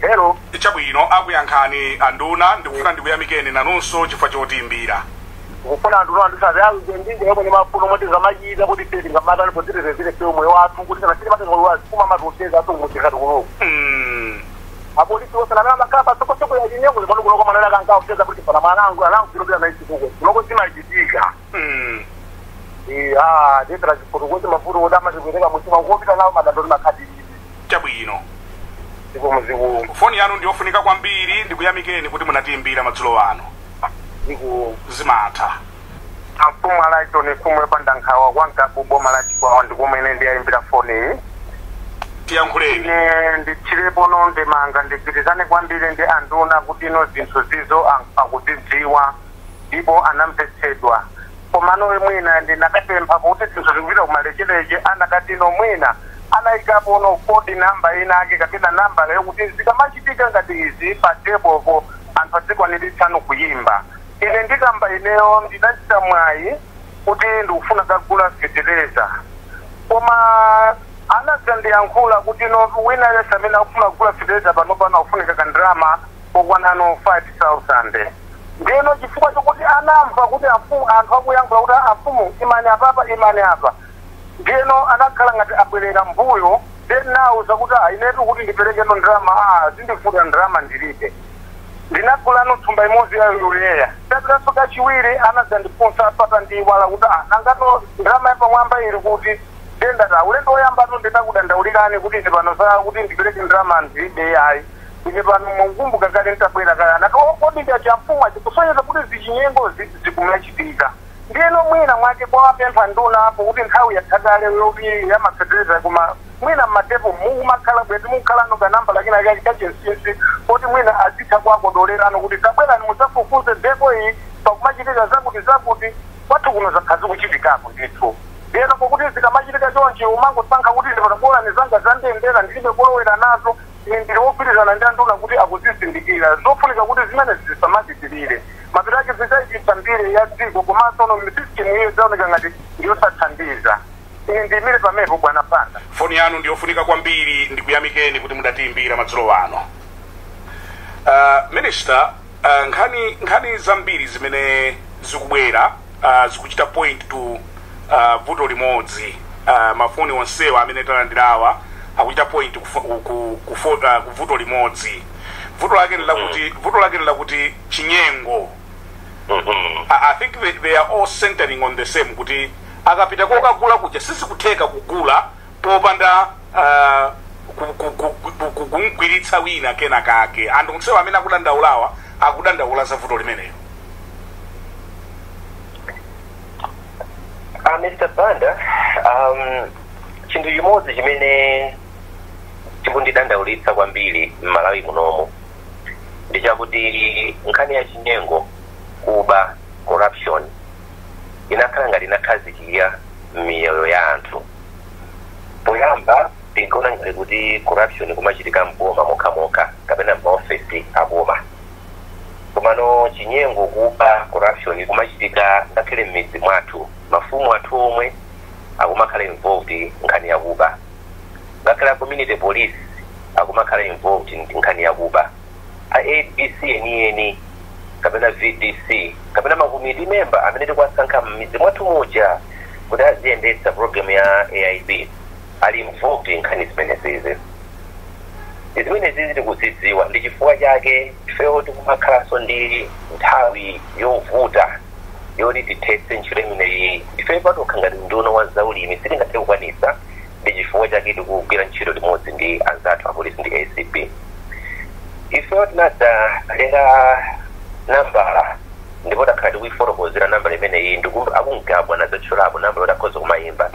S5: Hello?
S2: Chabwino, akuyankhani anduna. Ndikufuna ndikuyamikeni nanunso chifukwa chotiimbira.
S5: Kufuna anthu andisaze ndinje yomwe mafuno moti zamachita kuti ife tingamatani potirezere fe moyo wathu kuti kana tili matezwa kuma matoteza atungutira kunoku. Apolisi wose namene amakhala pasokosoko ya chinyengo pano kuloko manena kanga kuteza kuti pana mwanangu anangu kilopita na ichikuko kuloko zimachitika. Ah, ndetera chifotokoze mavuto kuti amachikupereka mutima kuopita nawo madandoli makhadi.
S2: Chabwino.
S5: Ziko muziko.
S2: Foni yanu ndiyofunika kwambiri, ndikuyamikeni kuti munatiimbira madzulo ano.
S5: Ziko.
S2: Zimatha.
S6: Amfumu alaitoni, mfumu yopanda nkhawa kwankabu, boma la Chikwawa, ndikumene ndiyayimbira foni iyi.
S2: Tiyankhuleni.
S6: Ine ndichirepo ndemanga, ndigwirizane kwambiri ndi anduna kuti ino zinthu zizo akuzidziwa ndipo anamvetsedwa, komano mwina ndinakapempha kuti zinthu zikupita kumalechereche, anakati ino mwina anayikapo no code number ina ake kapena nambala yokuti zikamachitika ngati izi pa depotpo anthu azikwaniritsa kuyimba. Ine ndikamba ineyo ndinachita mwayi kuti ndikufuna kagula fetereza, koma anadzandiyankhula kuti no, wina yense amene akufuna kugula fetereza pano pano akufunika kandrama kokwanano 5000. Ndiyeno chifukwa chokuti anamva kuti amfumu, anthu akuyankhula kuti amfumu imani apapa, imani apa. Ndiyeno anakhala ngati abwerera mbuyo, then nawuza kuti, "Ah, inetu kuti ndiperekeno ndalama, ah, zindivuta, ndalama ndilibe." Ndinagulano thumba imodzi ya urea. Tapitanso kachiwiri anadzandifunsa pata ndiwala kuti, "Ah, nangato ndalama yapamwamba ili kuti?" Ndendati, "Ulendo woyambatu ndinakudandaulirani kuti ine pano za kuti ndipereke ndalama ndilibe ayi. Ine pano mukumbuka kale nditabwera kale." Anati, "Oh, kodi ndachamfumu?" Achikusonyeza kuti zichinyengo zikumachitika. Ndiyeno mwina mwake kwawapempha nduna apo kuti nthawi yathakale yoti yamafetereza, koma mwina mmadepo mukumakhala bwezi mukhalano kanamba lakina kake kachinsinsi kuti mwina azitha kwakodolerano kuti tabwerani mudzafufuze depo iyi, pakumachitika zakuti zakuti. Kwathu kuno zakhazi kuchitikako ndithu. Ndiyeno pokuti zikamachitika chonchi, umangosankha kuti ndipatabolani zanga zandiyendera, ndilibe kulowera nazo. Ine ndili wogwirizana ndi anduna kuti akuzizindikira zofunika kuti zimene zisamachitirire, mapito ake zidzayipitsa mbiri ya dziko, komanso no system iyo idzaoneka ngati ndiyosathandiza. Ine ndiyimire pamenepo, bwana Panda.
S2: Foni yanu ndiyofunika kwambiri, ndikuyamikeni kuti mudatiyimbira madzulo ano. Minister, nkhani zambiri zimene zikubwera zikuchita point to vuto limodzi. Mafoni onsewa amene talandirawa akuchita point ku vuto limodzi. Vuto lake ni lakuti chinyengo. I think they are all centering on the same, kuti akapita kokagula kuja sizikutheka kugula popanda kumgwiritsa wina kena kake. Anthu onsewa amene akudandaulawa akudandaula za vuto limenelo.
S3: Mr. Banda, chinthu chimodzi chimene chikundidandaulitsa kwambiri m'Malawi munomu ndi chakuti nkhani ya chinyengo, kuba, corruption inakhala ngati inakhazikika m'miyoyo ya anthu. Poyamba tinkaona ngati kuti corruption kumachitika mboma mokhamokha kapena m'maofesi aboma, komano chinyengo, kuba, corruption kumachitika ngakhale m'midzi mwathu. Mafumu athu omwe akumakhala involved nkhani yakuba, ngakhale a community police akumakhala involved nkhani yakuba, a ADC enieni kapena VDC kapena ma committee member amene tikuwasankha m'midzi mwathu muja kuti aziyendetsa program ya AIP ali involved nkhani zimenezizi. Zimenezi tikuzidziwa, ndi chifukwa chake ifeyo tikumakhalanso ndi nthawi yovuta yoti tithetse ntchito imeneyi. Ifeyo patokha ngati nduna wa zaulimi sitingathe kukwanitsa, ndi chifukwa chake tikugwira ntchito limodzi ndi anzathu apolisi ndi ACB. Ifeyo tinadzapereka nambala ndipo takhala tikuifotokozera nambala imeneyi. Akungabwa nadzatchulapo nambala yoti akhoza kumayimba.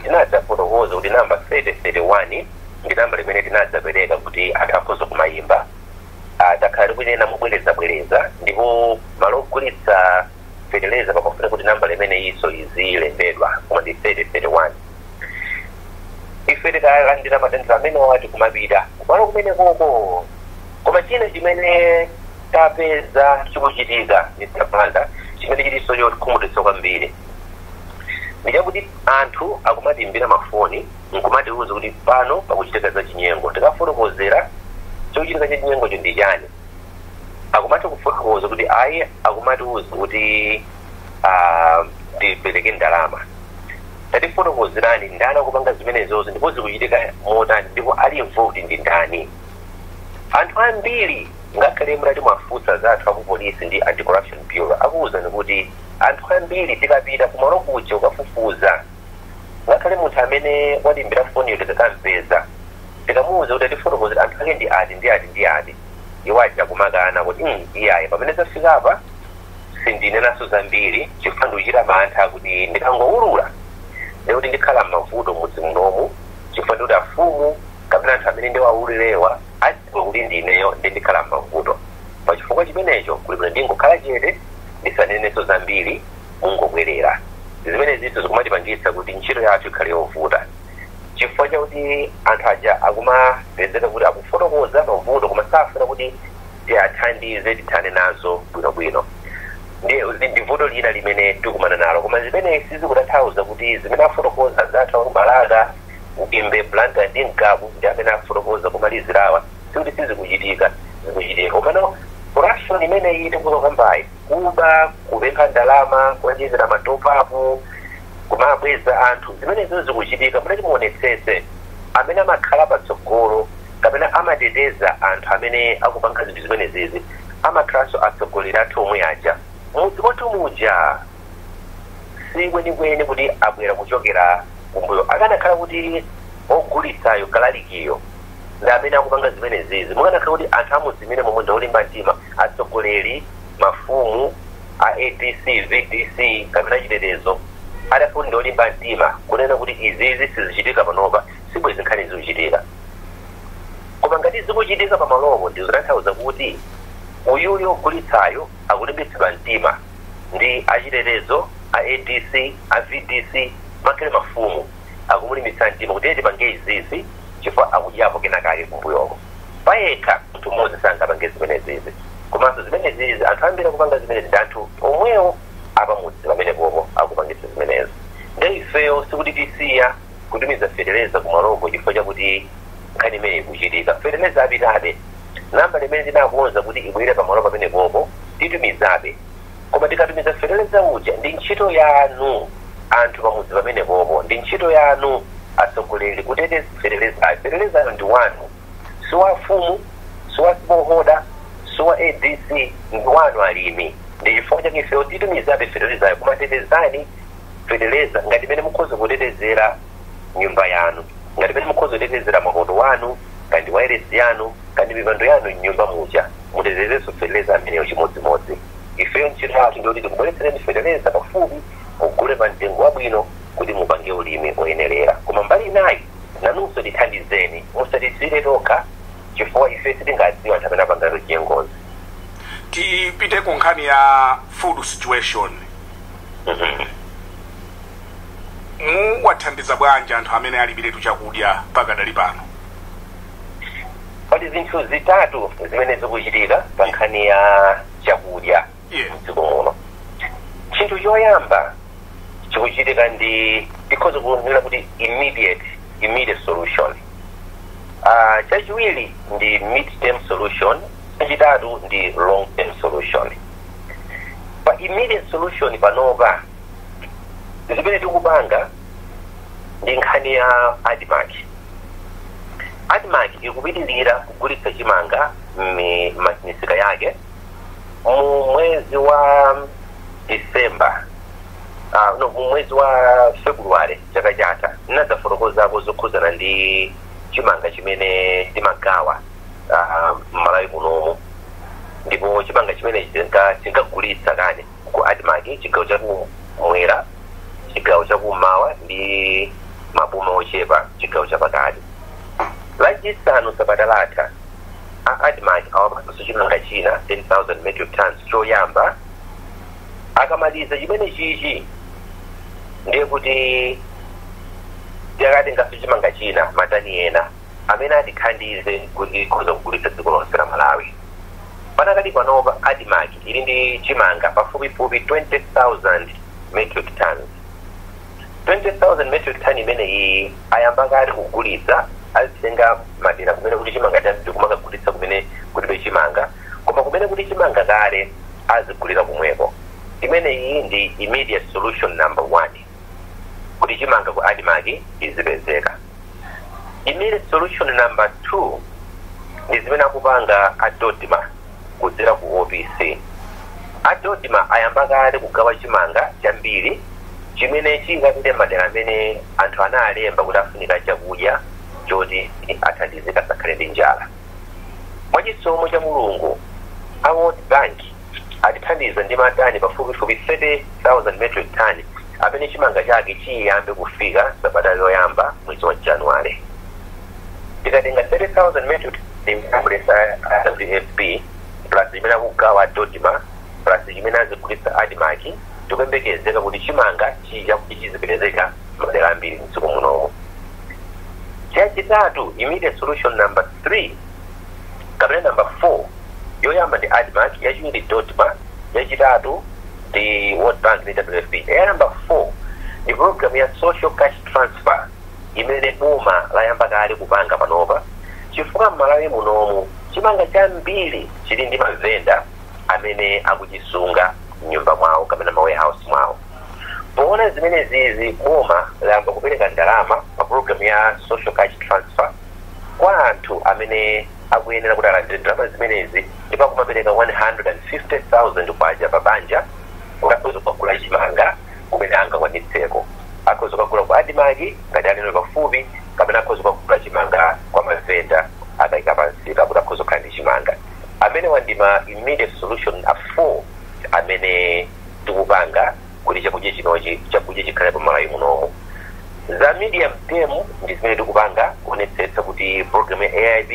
S3: Tinadzafotokoza kuti namba 3031 ndi nambala imene tinadzapereka kuti anthu akhoza kumayimba. Takhala tikunena mobwerezabwereza, ndipo malo ogulitsa feteleza pamafuna kuti nambala imeneyinso izilembedwa, koma ndi 3031. Ife tikalandira matendero amene tikumapita kumalo kumene koko. Koma china chimene tapeza chikuchitika, Mr. Banda, chimene chilinso chokhumudwitsa kwambiri, ndi chakuti anthu akumatiimbira mafoni nkumatiuza kuti pano pakuchitika za chinyengo. Tikafotokozera chochitika cha chinyengocho ndi chani, akumati kufotokoza kuti ayi, akumatiuza kuti, ah, tipereke ndalama. Tatifotokozerani ndani akupanga zimenezozo ndipo zikuchitika motani ndipo ali involved ndi ndani? Anthu ambiri, ngakhale mutati mwafunsa zathu akupolisi ndi Anti-Corruption Bureau, akuwuzani kuti anthu ambiri tikapita kumalo kuja kukafufuza, ngakhale munthu amene watimbira foniyo tikakampeza, tikamuwuza kuti atifotokozera anthu ake ndi ati ndi ati ndi ati, iwo aja kumakana kuti, iyayi, pamene zafika apa sindinenanso zambiri chifukwa ndikuchita mantha kuti ndikangowulula ndikuti ndikhala m'mavuto mudzi munomu, chifukwa ndikuti afumu kapena anthu amene ndiwawululewa adziwa kuti ndineyo, ndi ndikhala m'mavuto. Pa chifukwa chimenecho kuli bwino ndingokhala chete, ndisanenenso zambiri, mungobwerera." Zimene zinso zikumatipangitsa kuti ntchito yathu ikhale yovuta, chifukwa chakuti anthu aja akumapezeka kuti akufotokoza mavuto koma safuna kuti tiathandize tithane nazo bwinobwino. Ndiye ndi vuto lina limene tikumana nalo. Koma zimene sizikutanthauza kuti zimene afotokoza zathu akubalaka Limbe, Blantyre ndi Ngabu ndi amene afotokoza kumalizirawa sikuti sizikuchitika, zikuchitika. Komano corruption imeneyi tikukambayi, kuba, kupempha ndalama, kuonjezera ma top up, Kumabweza anthu, zimenezo zikuchitika. Munati muonetsetse, amene amakhala patsogolo kapena amateteza anthu amene akupanga zinthu zimenezizi amakhalanso atsogoleri athu omwe aja mudzi mwathu muja. Si kwenikweni kuti abwera kuchokera kumbuyo. Akanakhala kuti ogulitsayo, kalalikiyo, ndi amene akupanga zimenezizi, mukanakhala kuti anthu amudzi imene momwe ndi olimba mtima, atsogoleri, mafumu a ADC, VDC kapena chitetezo adafuna ndi olimba mtima kunena kuti izizi sizichitika panopa, sibwezi nkhani zikuchitika. Koma ngati zikuchitika pamalopo, ndizotanthauza kuti uyuyo ogulitsayo akulimbitsidwa mtima ndi achitetezo, a ADC, a VDC, makhale mafumu akumulimbitsa mtima kuti tipange izizi chifukwa akudyapo kenakake kumbuyoko. Payekha munthu mmodzi sangapange zimenezizi. Komanso zimenezizi, anthu ambiri akupanga zimenezi ndi anthu omwewo apamudzi pamenepopo akupangitsa zimenezi. Nde ifeyo sikuti tisiya kutumiza fetereza kumaloko chifukwa chakuti nkhani imene ikuchitika. Fetereza apitabe, namba limene tinakonza kuti ibwere pamalo pamenepopo titumizabe. Koma tikatumiza fetereza uja, ndi ntchito yanu anthu pamudzi pamenepopo, ndi ntchito yanu atsogoleri kuteteza feterezayo. Feterezayo ndi wanu, si wa mfumu, si wa smallholder, si wa ADC, ndi wanu alimi. Ndi chifukwa chake ifeyo titumizabe feterezayo, koma tetezani fetereza ngati mene mukhoza kutetezera nyumba yanu, ngati mene mukhoza kutetezera makoto wanu, kandi wairesi yanu, kandi mipando yanu mnyumba muja, mutetezenso fetereza ameneyo chimodzimodzi. Ifeyo ntchito yathu ndiyoti tikubweretsereni fetereza pafupi, mugule pa mtengo wabwino kuti mupange ulimi oyenerera. Koma mbali inayi, nanunso tithandizeni, musatitsire tokha, chifukwa ife sitingadziwa anthu amene apanga chinyengozi.
S2: Tipite ku nkhani ya food situation. Muwathandiza bwanji anthu amene alibiretu chakudya pakadali pano?
S3: Pali zinthu zitatu zimene zikuchitika pa nkhani ya chakudya mdziko muno. Chinthu choyamba chikuchitika ndi, tikhoza kunena kuti, immediate solution. Chachiwiri ndi mid term solution, chachitatu ndi long term solution. Pa immediate solution, panopa zimene tikupanga ndi nkhani ya ADMARC. ADMARC ikupitilira kugulitsa chimanga m'misika yake. Mu mwezi wa December, no, mu mwezi wa February chaka chatha, ndinadzafotokozako zokhuzana ndi chimanga chimene timagawa m'Malawi munomu. Ndipo chimanga chimene tinkagulitsa kani ku ADMARC, chigawo chakumwera, chigawo chakummawa ndi maboma ochepa chigawo chapakati. Lachisanu sabata latha, a ADMARC awapasanso chimanga china, 10,000 metric tons choyamba. Akamaliza chimene chichi, ndiye kuti tikatenganso chimanga china, matani ena amene atithandize kuti ikhoza kugulitsa dziko lonse la Malawi. Panakati panopa ADMARC ili ndi chimanga pafupifupi 20,000 metric tons. 20,000 metric ton imene iyi ayamba kale kugulitsa, azitenga madera kumene kuti chimanga chambiri kumakagulitsa kumene kulibe chimanga, koma kumene kuti chimanga kale azigulira kumweko. Imene iyi ndi immediate solution number one, kuti chimanga ku ADMARC izipezeka. Immediate solution number two ndi zimene akupanga a DoDMA kudzera ku OPC. A DoDMA ayamba kale kugawa chimanga chambiri chimene chingapite madera amene anthu analemba kuti afunika chakudya choti athandizike asakhale ndi njala. Mwachisomo cha Mulungu, a World Bank atithandiza ndi matani pafupifupi 30,000 metric ton amene chimanga chake chiyambe kufika sabata yoyamba mwezi wa January. Tikatenga 30,000 metric agulitsa WFP, plus chimene akugawa DoDMA, plus chimene azigulitsa ADMARC, tikuyembekezeka kuti chimanga chija kuti chizipezeka madera ambiri mdziko munomu. Chachitatu, immediate solution number 3 kapena number 4, yoyamba ndi ADMARC, yachiwiri DoDMA, yachitatu ndi World Bank ndi WFP, ya number 4 ndi program ya social cash transfer imene boma layamba kale kupanga panopa, chifukwa m'Malawi munomu chimanga chambiri chili ndi mavenda amene akuchisunga mnyumba mwawo kapena ma warehouse mwawo. Poona kuti chimanga chambiri chikupezeka Poona zimene zizi, boma layamba kupereka ndalama pa program ya social cash transfer kwa anthu amene akuyenera kuti alandire ndalama zimenezi, ndipo akumapereka 150,000 kwacha pa banja kuti akhoza kukagula chimanga kumene angakwanitseko. Akhoza kukagula ku ADMARC ngati alino pafupi, kapena akhoza kukagula chimanga kwa mavenda akayika pamsika kuti akhoza kukhala ndi chimanga. Amene wandima immediate solution a 4 amene tikupanga kuti chakudya chinochi, chakudya chikhale pamalawi munomu. Za medium term ndi zimene tikupanga kuonetsetsa kuti program ya AIP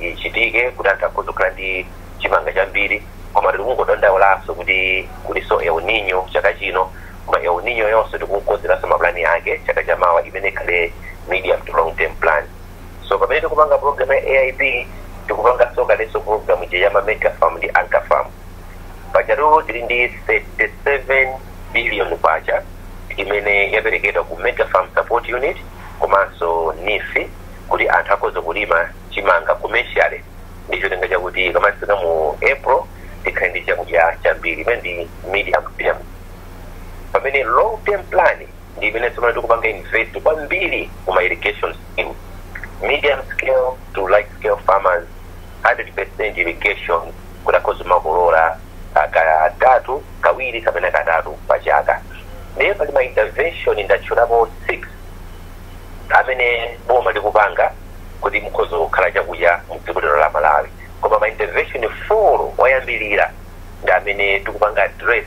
S3: ichitike kuti anthu akhoza kukhala ndi chimanga chambiri. Koma tiri kungodandaulaso kuti kuliso El Nino chaka chino, koma El Nino yonse tikukonzeranso mapulani ake chaka chamawa, imene ikhale medium to long term plan. So pamene tikupanga program ya AIP, tikupanganso kalenso program ija ya ma mega farm ndi anchor farm. Pachatulo tili ndi 37 billion kwacha imene yaperekedwa ku Mega Farm Support Unit komanso NEEF kuti anthu akhoza kulima chimanga commercially, ndi cholinga chakuti kamasika mu April tikhale ndi chakudya chambiri, imene ndi medium term. Pamene long term plan ndi imene tsopano tikupanga invest kwambiri kuma irrigation scheme, medium scale to large scale farmers, 100% irrigation kuti akhoza makolola katatu, kawiri kapena katatu pa chaka. Ndiye pali ma intervention ndatchulapo 6 amene boma likupanga kuti mukhoza kukhala chakudya mdziko lino la Malawi, koma ma intervention 4 oyambirira ndi amene tikupanga address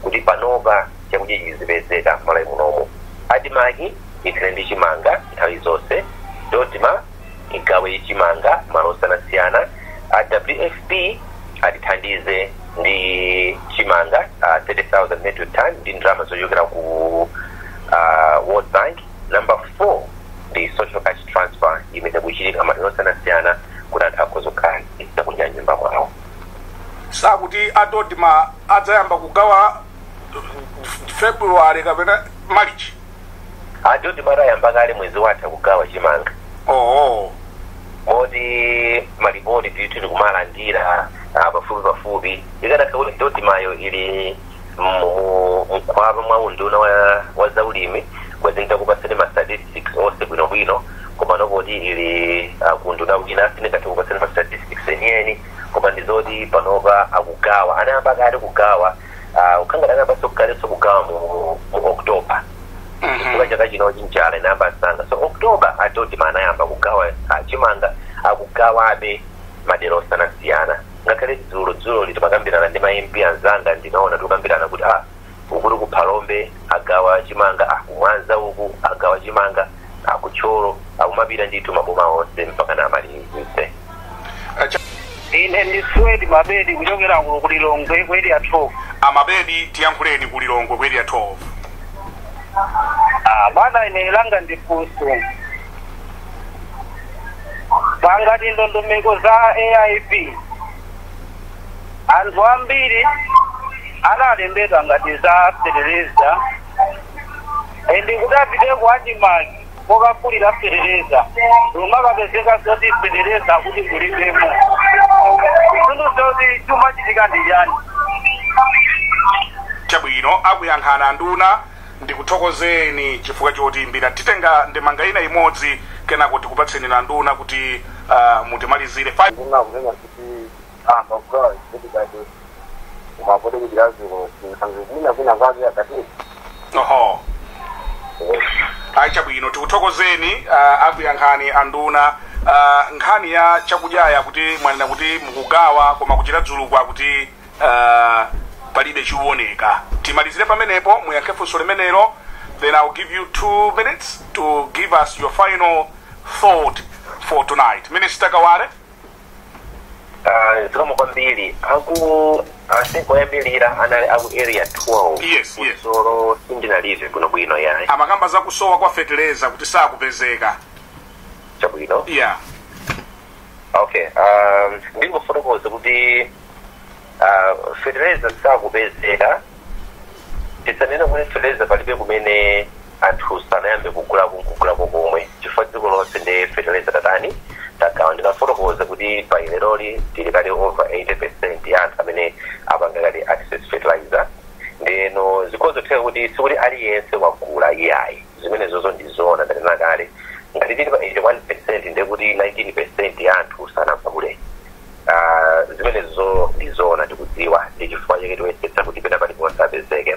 S3: kuti panopa chakudya chizipezeka Malawi munomu. ADMARC ikhale ndi chimanga nthawi zonse, DoDMA igawe chimanga malo osiyanasiyana, a WFP atithandize ndi chimanga 30,000 metric ton ndi ndalama zochokera ku World Bank. Number 4 ndi social cash transfer imene kuchitika madera osiyanasiyana kuti anthu akhoza kukhala ndi chakudya m'nyumba mwawo.
S2: Sakuti a DoDMA adzayamba kugawa February kapena March?
S3: A DoDMA atayamba kale mwezi watha kugawa chimanga.
S2: Oh.
S3: Moti malipoti tithu tikumalandira pafupi pafupi. Ikanakhala kuti DoDMAyo ili mkhwapa mwa unduna wa zaulimi, bwezi nditakupaseni ma statistics onse bwinobwino, koma nopoti ili ku unduna wina, sindingathe kupaseni ma statistics enieni. Koma ndizoti panopa akugawa, anayamba kale kugawa, ukhangati anayambanso kalenso kugawa mu October, chifukwa chaka chino njala inayamba msanga. So October a DoDMA anayamba kugawa chimanga, akugawabe madera osiyanasiyana. Ngakhale dzulo dzulo timakambirana ndi ma MP anzanga, ndinaona tikukambirana kuti ukuti kuphalombe agawa chimanga, kumwanza uku agawa chimanga, akutcholo, akumapita ndithu maboma onse mpaka namalizitse.
S4: Ine ndi Swedi Mabedi kuchokera kuno ku Lilongwe ku Area 12.
S2: Amabedi, tiyankhuleni ku Lilongwe ku Area 12.
S4: Ah, bwana, ine langa ndi funso pangati ndondomeko za AIP. Anthu ambiri analembedwa ngati za fetereza, and kuti apite ku ADMARC kokagulira fetereza, lumakapezeka zoti fetereza kuti kulibemo. Zinthu zoti chumachitika ndi chani?
S2: Chabwino, akuyankhana nduna. Ndikuthokozeni chifukwa chotiimbira. Titenga ndemanga ina imodzi, kenako tikupatseni na nduna kuti mutimalizire.
S5: Nduna kunena kuti amba kugawa zikuti kumapoti kuchira ziko zina zina zake akati.
S2: Oho, ayi, chabwino, tikuthokozeni. Akuyankhani anduna. Nkhani ya chakudyaya, kuti mwanena kuti mukugawa, koma kuchita dzulukwa kuti palibe chiwoneka. Timalizire pamenepo, muyankhe funso limenelo, then I'll give you 2 minutes to give us your final thought for tonight. Minister Kawale.
S3: Zikomo kwambiri. Aku asikoyambirira anali aku Area 12?
S2: Yes.
S3: Solo sindinalive bwinobwino yayi.
S2: Amakamba zakusowa kwa feteleza, kuti sakupezeka.
S3: Chabwino. Okay, ndingofotokoza kuti feteleza sakupezeka, tisanene kuti feteleza palibe kumene anthu sanayambe kugulako nkugulako komwe, chifukwa dziko lonse ndi feteleza tatani tagawa. Ndikafotokoza kuti pa ileroli tili kale over 80% ya anthu amene apanga kale access fertilizer. Ndeno zikhozotheka kuti sikuti aliyense wagula, iyayi. Zimenezozo ndizoona, ndanena kale, ngati tili pa 81%, ndekuti 19% ya anthu sanagule. Zimenezo ndizoona, tikudziwa, ndi chifukwa chake tiyesetsa kuti pena paliponse apezeke.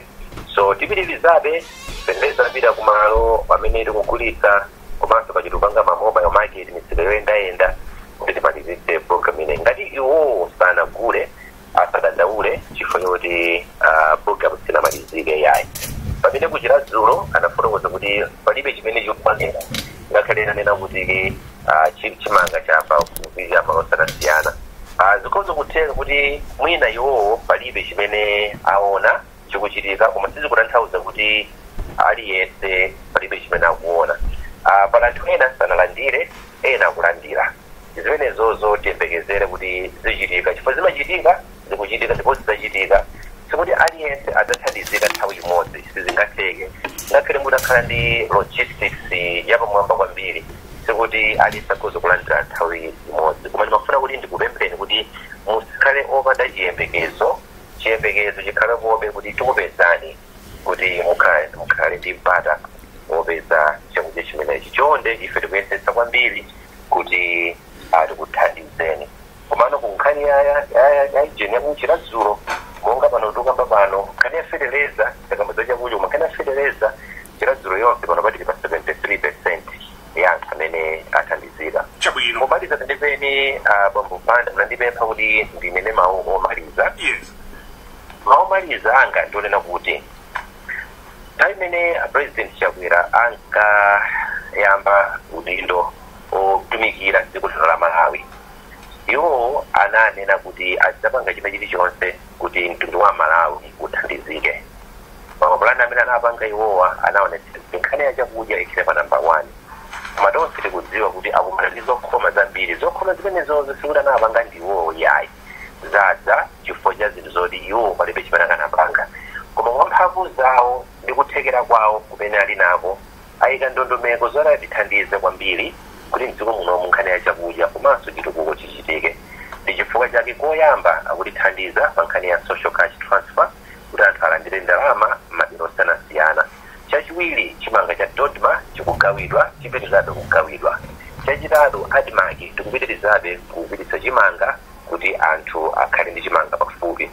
S3: So tipitirizabe, fetereza apita kumalo pamene tikugulitsa, komanso pachitupanga ma mobile market, misika yoyendayenda, kuti timalizitse program ineyi. Ngati iwowo sanagule, asadandaule, chifukwa choti program sinamalizike, yayi. Pamene kuChiradzulu anafotokoza kuti palibe chimene chikukwanira, ngakhale anena kuti chimanga chapa kupita malo osiyanasiyana. Zikhoza kutheka kuti mwina iwowo palibe chimene aona chikuchitika, koma sizikutanthauza kuti aliyense palibe chimene akuona. Pala anthu ena sanalandire, ena akulandira. Zimenezozo tiyembekezere kuti zichitika, chifukwa zimachitika, zikuchitika ndipo zidzachitika. Sikuti aliyense adzathandizika nthawi imodzi, sizingatheke. Ngakhale mutakhala ndi logistics yapamwamba kwambiri, sikuti aliyense akhoza kulandira nthawi imodzi. Koma ndimafuna kuti ndikupempheni kuti musakhale opanda chiyembekezo. Chiyembekezo chikhale kobe kuti tikupezani, kuti mukhale ndi mpata wopeza chakudya chimenechi. Chonde, ife tikuyesetsa kwambiri kuti tikuthandizeni. Komano ku nkhani ya ijeni yakuChiradzulu, monga pano tikamba pano nkhani ya feteleza, takamba za chakudya, koma nkhani ya feteleza, Chiradzulu yonse pano patili pa 73% ya anthu amene athandizika.
S2: Chabwino.
S3: Pomaliza pendepeni, bambo Banda, mnandipempha kuti ndinene mawu omaliza.
S2: Yes.
S3: Mawu omaliza anga ndionena kuti nthawi imene President Chakwera ankayamba udindo otumikira dziko lino la Malawi, iwo ananena kuti adzapanga china chilichonse kuti mtundu wa Malawi uthandizike. Pamapulani amene anapanga iwowa, anaonetsa kuti nkhani ya chakudya ikhale pa number one. Koma tonse tikudziwa kuti akumana ndi zokhoma zambiri. Zokhoma zimenezozo sikuti anapanga ndi iwowo, yayi, zadza chifukwa cha zinthu zoti iwo palibe chimene akanapanga. Koma mwa mphamvu zawo ndi kuthekera kwawo kumene ali nako, ayika ndondomeko zoti atithandize kwambiri kuti mdziko muno nkhani ya chakudya komanso chitukuko chichitike. Ndi chifukwa chake koyamba akutithandiza pa nkhani ya social cash transfer, kuti anthu alandire ndalama m'madera osiyanasiyana. Chachiwiri, chimanga cha DODMA chikugawidwa, chipitirizabe kugawidwa. Chachitatu, ADMARC tikupitirizabe kupititsa chimanga kuti anthu akhale ndi chimanga pafupi.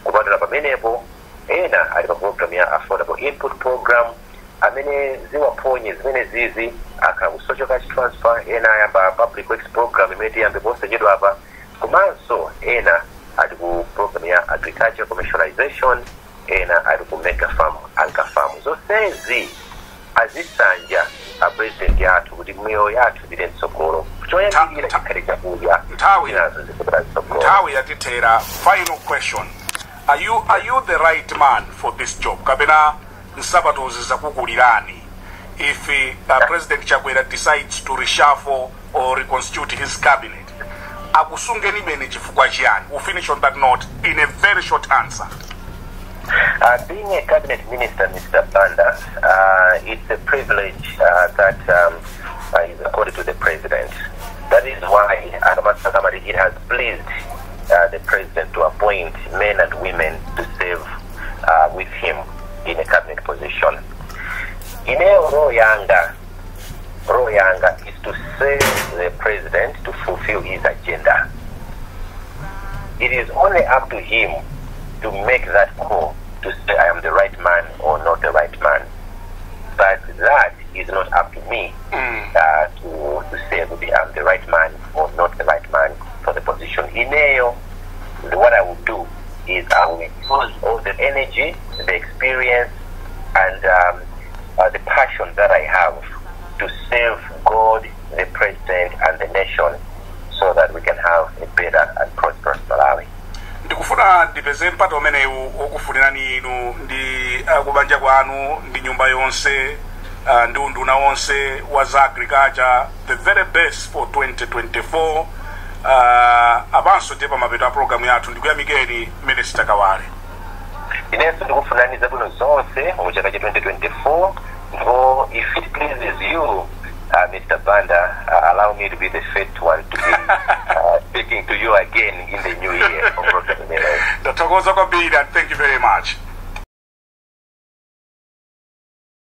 S3: Kupatula pamenepo, ena ali pa program ya Affordable Input Program, amene ziwaphonye zimene zizi akhala ku social cash transfer. Ena ayamba Public Works Program imene tiyambe posachedwa apa, komanso ena ali ku program ya agriculture commercialization, ena ali ku mega farm, anchor farm. Zonsezi azisanja a President athu kuti miyoyo yathu ipite mtsogolo. Choyambirira chikhale chakudya, zinazo zikupita mtsogolo.
S2: Nthawi yatithera. Final question: are you the right man for this job, kapena nsapatozi zakukulirani? If President Chakwera decides to reshuffle or reconstitute his cabinet, akusungeni bene chifukwa chiyani? We'll finish on that note in a very short answer.
S3: Being a cabinet minister, Mr. Banda, it's a privilege that is accorded to the president. That is why Akamasaka, it has pleased the president to appoint men and women to serve with him in a cabinet position. Ine role yanga is to serve the president to fulfill his agenda. It is only up to him to make that call to say I am the right man or not the right man. But that is not up to me to say whether I'm the right man or not the right man for the position. Ineyo, what I will do is I will use all the energy, the experience, and the passion that I have to serve God, the president, and the nation so that we can have a better and prosperous Malawi.
S2: Ndikufuna ndipeze mpata umenewu wokufunirani inu ndi kubanja kwanu ndi nyumba yonse, ndi unduna wonse wa za agriculture the very best for 2024. Apanso ndiye pamapeto a programu yathu. Ndikuyamikeni, Minister Kawale.
S3: Inenso ndikufunani zabwino zonse mu chaka cha 2024, ndipo if it pleases you, Mr. Banda, allow me to be the first one to be speaking to you again in the new year on program imeneyi.
S2: Ndathokoza kwambiri and thank you very much.